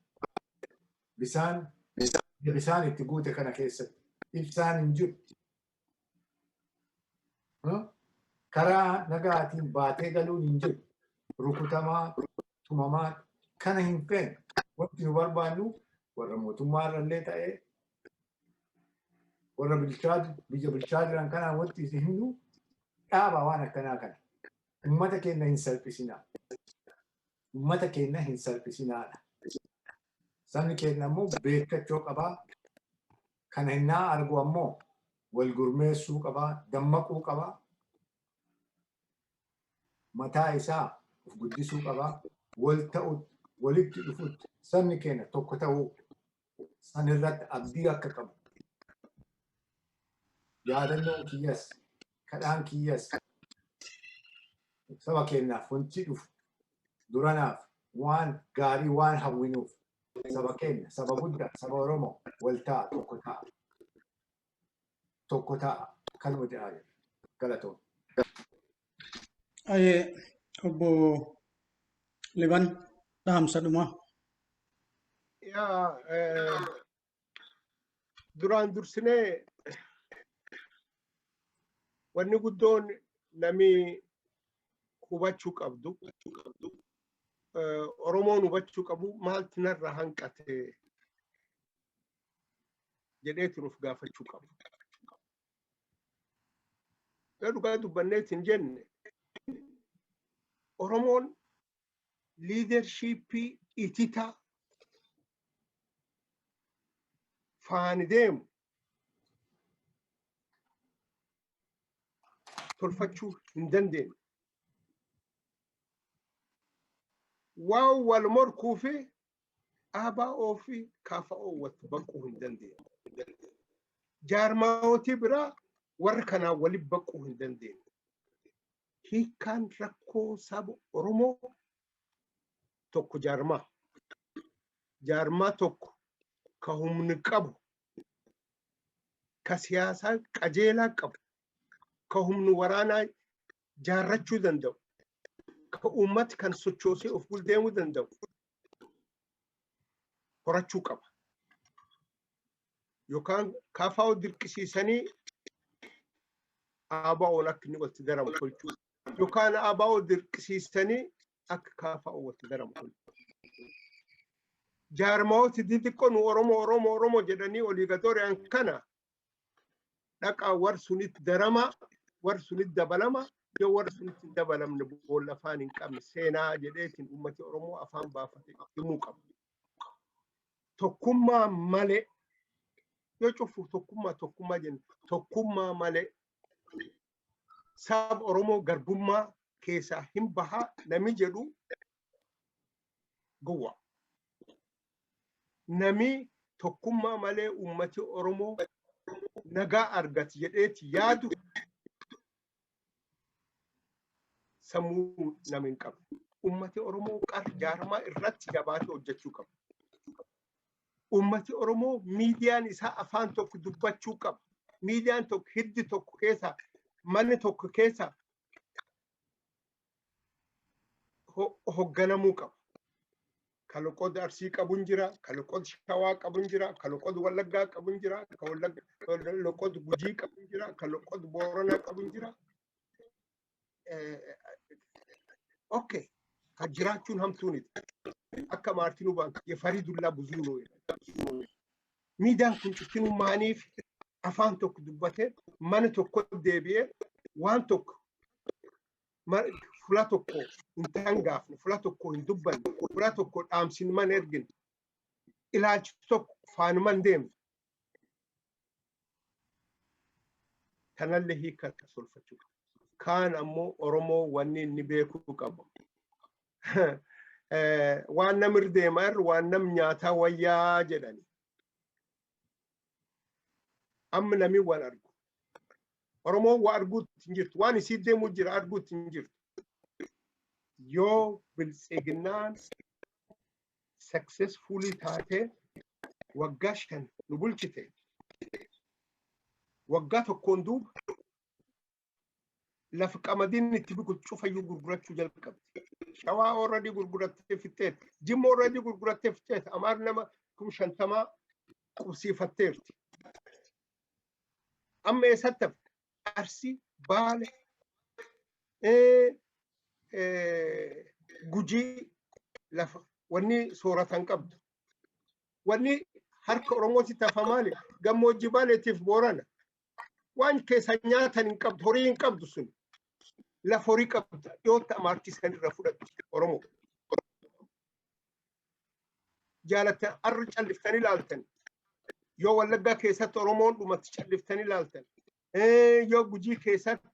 Bisaan itti guute kana keessatti ibsaan hin jiru. Karaa nagaatiin baatee galuun hin jiru. Rukutamaa, tumamaa kana hin feenu. Wanti nu barbaannu warra mootummaa irrallee ta'ee warra bulchaa biyya bulchaa jiran kanaan wanti isin himnu, dhaaba waan akkanaa kana. Uummata keenya hin salphisinaa. Uummata keenya hin salphisinaadha. Sabni keenya immoo beekachuu qabaa. Kana hinnaa argu ammoo wal gurmeessuu qabaa, dammaquu qabaa. Mataa isaa of guddisuu qabaa. Wal ta'utti, walitti dhufutti, sabni keenya tokko ta'uu sanirratti abdii akka qabu. Yaadannoon kiyyas, kadhaan kiyyas, saba keenyaaf wanti dhufu duranaaf waan gaarii waan hawwinuuf, saba keenya, saba guddaa, saba Oromoo, wal ta'a, tokko ta'a. Tokko ta'a kanuma jedhaa jira. Galatoon. Ayyee, obbo Liban, dhaamsa dhumaa. Yaa, duraan dursinee wanni guddoon nami Hubachuu qabdu. Oromoon hubachuu qabu, maaltu narra hanqate jedheetiin of gaafachuu qabu. Yoo dhugaa dubbanneetiin jenne, Oromoon leadership ititaa faani deemu tolfachuu hin dandeenye. Waan wal morkuu fi ABO fi KFO walitti baquu hin dandeenye. Jaarmaawotii biraa warra kanaan walitti baquu hin dandeenye. Hiikkaan rakkoo saba Oromoo tokko jaarmaa. Jaarmaa tokko ka humni qabu, ka siyaasaa qajeelaa qabu, ka humni waraanaa jaarrachuu danda'u, ka uummati kan sochoosee of deemuu danda'u horachuu qaba. Yookaan KFO dirqisiisanii ABO'n akka inni walitti daramu tolchuu, yookaan ABO dirqisiisanii akka KFO walitti daramu tolchuu. Jaarmaawoti xixiqqoo nu Oromoo, Oromoo, Oromoo jedhanii olii gadooriyaan kana dhaqaa war sunitti darama, war sunitti dabalama. Yoo warra sunitti hin dabalamne, boolla afaan hin qabne seenaa jedheetiin uummati Oromoo afaan baafate himuu qaba. Tokkummaa malee, yoo cufu tokkummaa tokkummaa jennu, tokkummaa malee saba Oromoo garbummaa keessaa hin bahaa nami jedhu gowwa. Nami tokkummaa malee uummati Oromoo nagaa argati jedheeti yaadu sammuu nama hin qabu. Uummati Oromoo qar jaarmaa irratti jabaatee hojjechuu qaba. Uummati Oromoo miidiyaan isaa afaan tokko dubbachuu qaba. Miidiyaan tokko hiddi tokko keessa, manni tokko keessa hoogganamuu qaba. Ka loqoda Arsii qabu hin jira, ka loqoda Shawaa qabu hin jira, ka loqoda Wallaggaa qabu hin jira, ka loqoda Gujii qabu hin jira, ka loqoda Booranaa qabu hin jira. Okay, ka jiraachuun hamtuuniti. Akka Maartinuu Baank የፈሪ ዱላ ብዙ ነው. Miidiyaan kun cuftinuu maaniif afaan tokko dubbatee mana tokko deebi'ee waan tokko fula tokko hin tangaafne, fula tokko hin dubbanne, fula tokko dhaamsin mana ergine, ilaalchi tokko faanuman deemne? Kanallee hiika tolfachuu. Kaan ammoo Oromoo wanni inni beekuu qabu, waan namir deemaa irra waan nam nyaataa wayyaa jedhani. Amma nami waan argu. Oromoon waa arguutti hin jirtu. Waan isii deemuu jira arguutti hin jirtu. Yoo Biltsiginnaan successfully taatee waggaa 5 nu bulchite, waggaa tokkoon duuba lafa qamadiin itti biqiltu cufayyuu gurgurachuu jalqabdi. Shawaa already gurgurattee fixxeetti. Jimma already gurgurattee fixxeetti. Amaar nama 50,000 qubsiifatteerti. Amma eessatti hafe? Arsii, Baale, Gujii lafa wanni sooratan qabdu. Wanni harka Oromootti hafa maali? Gammoojjii Baaleetiif Boorana. Waan keessa nyaatan hin qabdu, horii hin qabdu sun. Lafa horii qabdu dhiyootti amaartii san irra fudhatti Oromoo. Jaalattan arri calliftanii ilaaltan. Yoo Wallaggaa keessatti Oromoon dhumatti calliftanii ilaaltan. Yoo Gujii keessatti,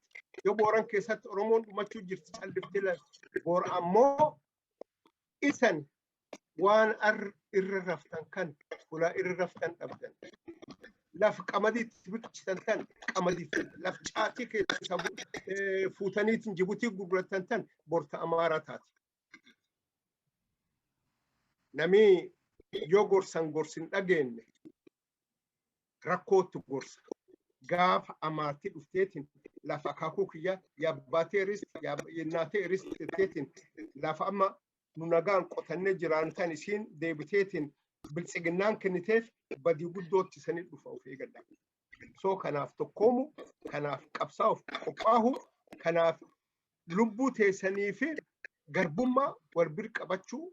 yoo Booran keessatti Oromoon dhumachuu jirti calliftee ilaaltan. Boora ammoo isan waan arri irra raftan kan fulaa irra raftan dhabdan. Lafa qamadiitti biqilchitan tan qamadii, lafa caatii keessa fuutaniitiin Jibuutii gurguratan tan borta Amaaraa taate. Nami yoo gorsan gorsin dhageenye rakkootti gorsa. Gaafa amaartii dhufteetiin lafa akaakuu kiyya yaabbaatee risti yennaatee risti jetteetiin lafa amma nu nagaan qotannee jiraan tan isiin deebiteetiin Biltsiginnaan kenniteef, badii guddootti sanii dhufa, of eegadha. So kanaaf tokkoomu, kanaaf qabsaa'uuf qophaahu, kanaaf Lubbuu teessanii fi garbummaa wal bir qabachuu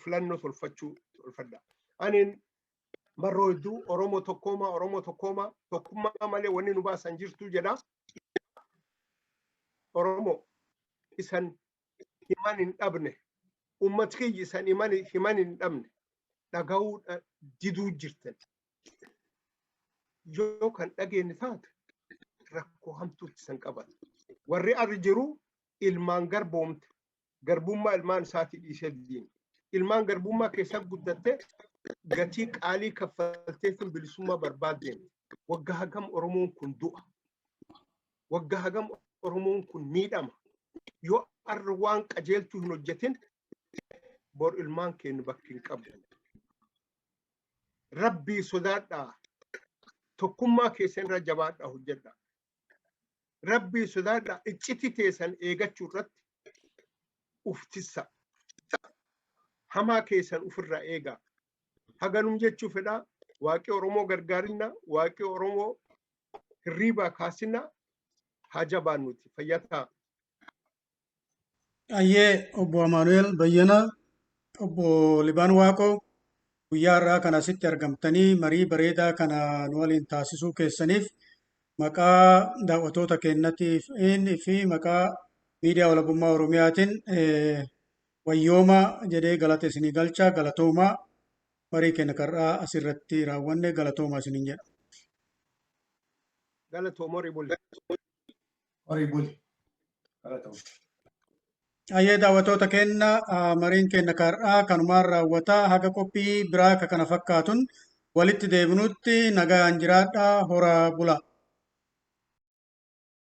filannoo tolfachuu tolfadha. Anin marroo hedduu Oromoo tokkoomaa, Oromoo tokkoomaa, tokkummaa malee wanni nu baasan jirtu jedha. Oromoo isan himan hin dhabne, uummat kiyyi isan himan hin dhabne, dhaga'uu diduu jirtan. Yoo kan dhageenye taate, rakkoo hamtuutti isan qabata. Warri arri jiru ilmaan garboomte, garbummaa ilmaan isaatii dhiisee diina. Ilmaan garbummaa keessa guddatte, gatii qaalii kaffalteetiin bilisummaa barbaaddeen. Waggaa hagam Oromoon kun du'a? Waggaa hagam Oromoon kun miidhama? Yoo arra waan qajeeltuu hin hojjetin, bor ilmaan keenya bakki hin qabdu. Rabbii sodaadhaa. Tokkummaa keessan irra jabaadhaa hojjedhaa. Rabbii sodaadhaa, icciti teessan eegachuu irratti uftissa. Hamaa keessan ofirraa eegaa. Haganum jechuu fedhaa. Waaqii Oromoo gargaarinna, waaqii Oromoo hirriibaa kaasinna, haa jabaannuti. Fayyaa ta'a. Ayyee, obbo Amaanu'el Bayyana, obbo Libaan Waaqoo, guyyaa har'aa kana asitti argamtanii marii bareedaa kana nu waliin taasisuu keessaniif maqaa daawwattoota keenyaatiif fi maqaa miidiyaa walabummaa Oromiyaatiin wayyooma jedhee galata isinii galcha. Galatoomaa. Marii keenya karraa asirratti raawwanne. Galatoomaa isiniin jedha. Galatoom, horii buli. Horii buli. Galatoom. Ayyee, daawwattoota keenya, mariin keenya karraa kanumaan raawwataa. Haga qophii biraa ka kana fakkaatun walitti deebinutti nagaan jiraadhaa, horaa bulaa.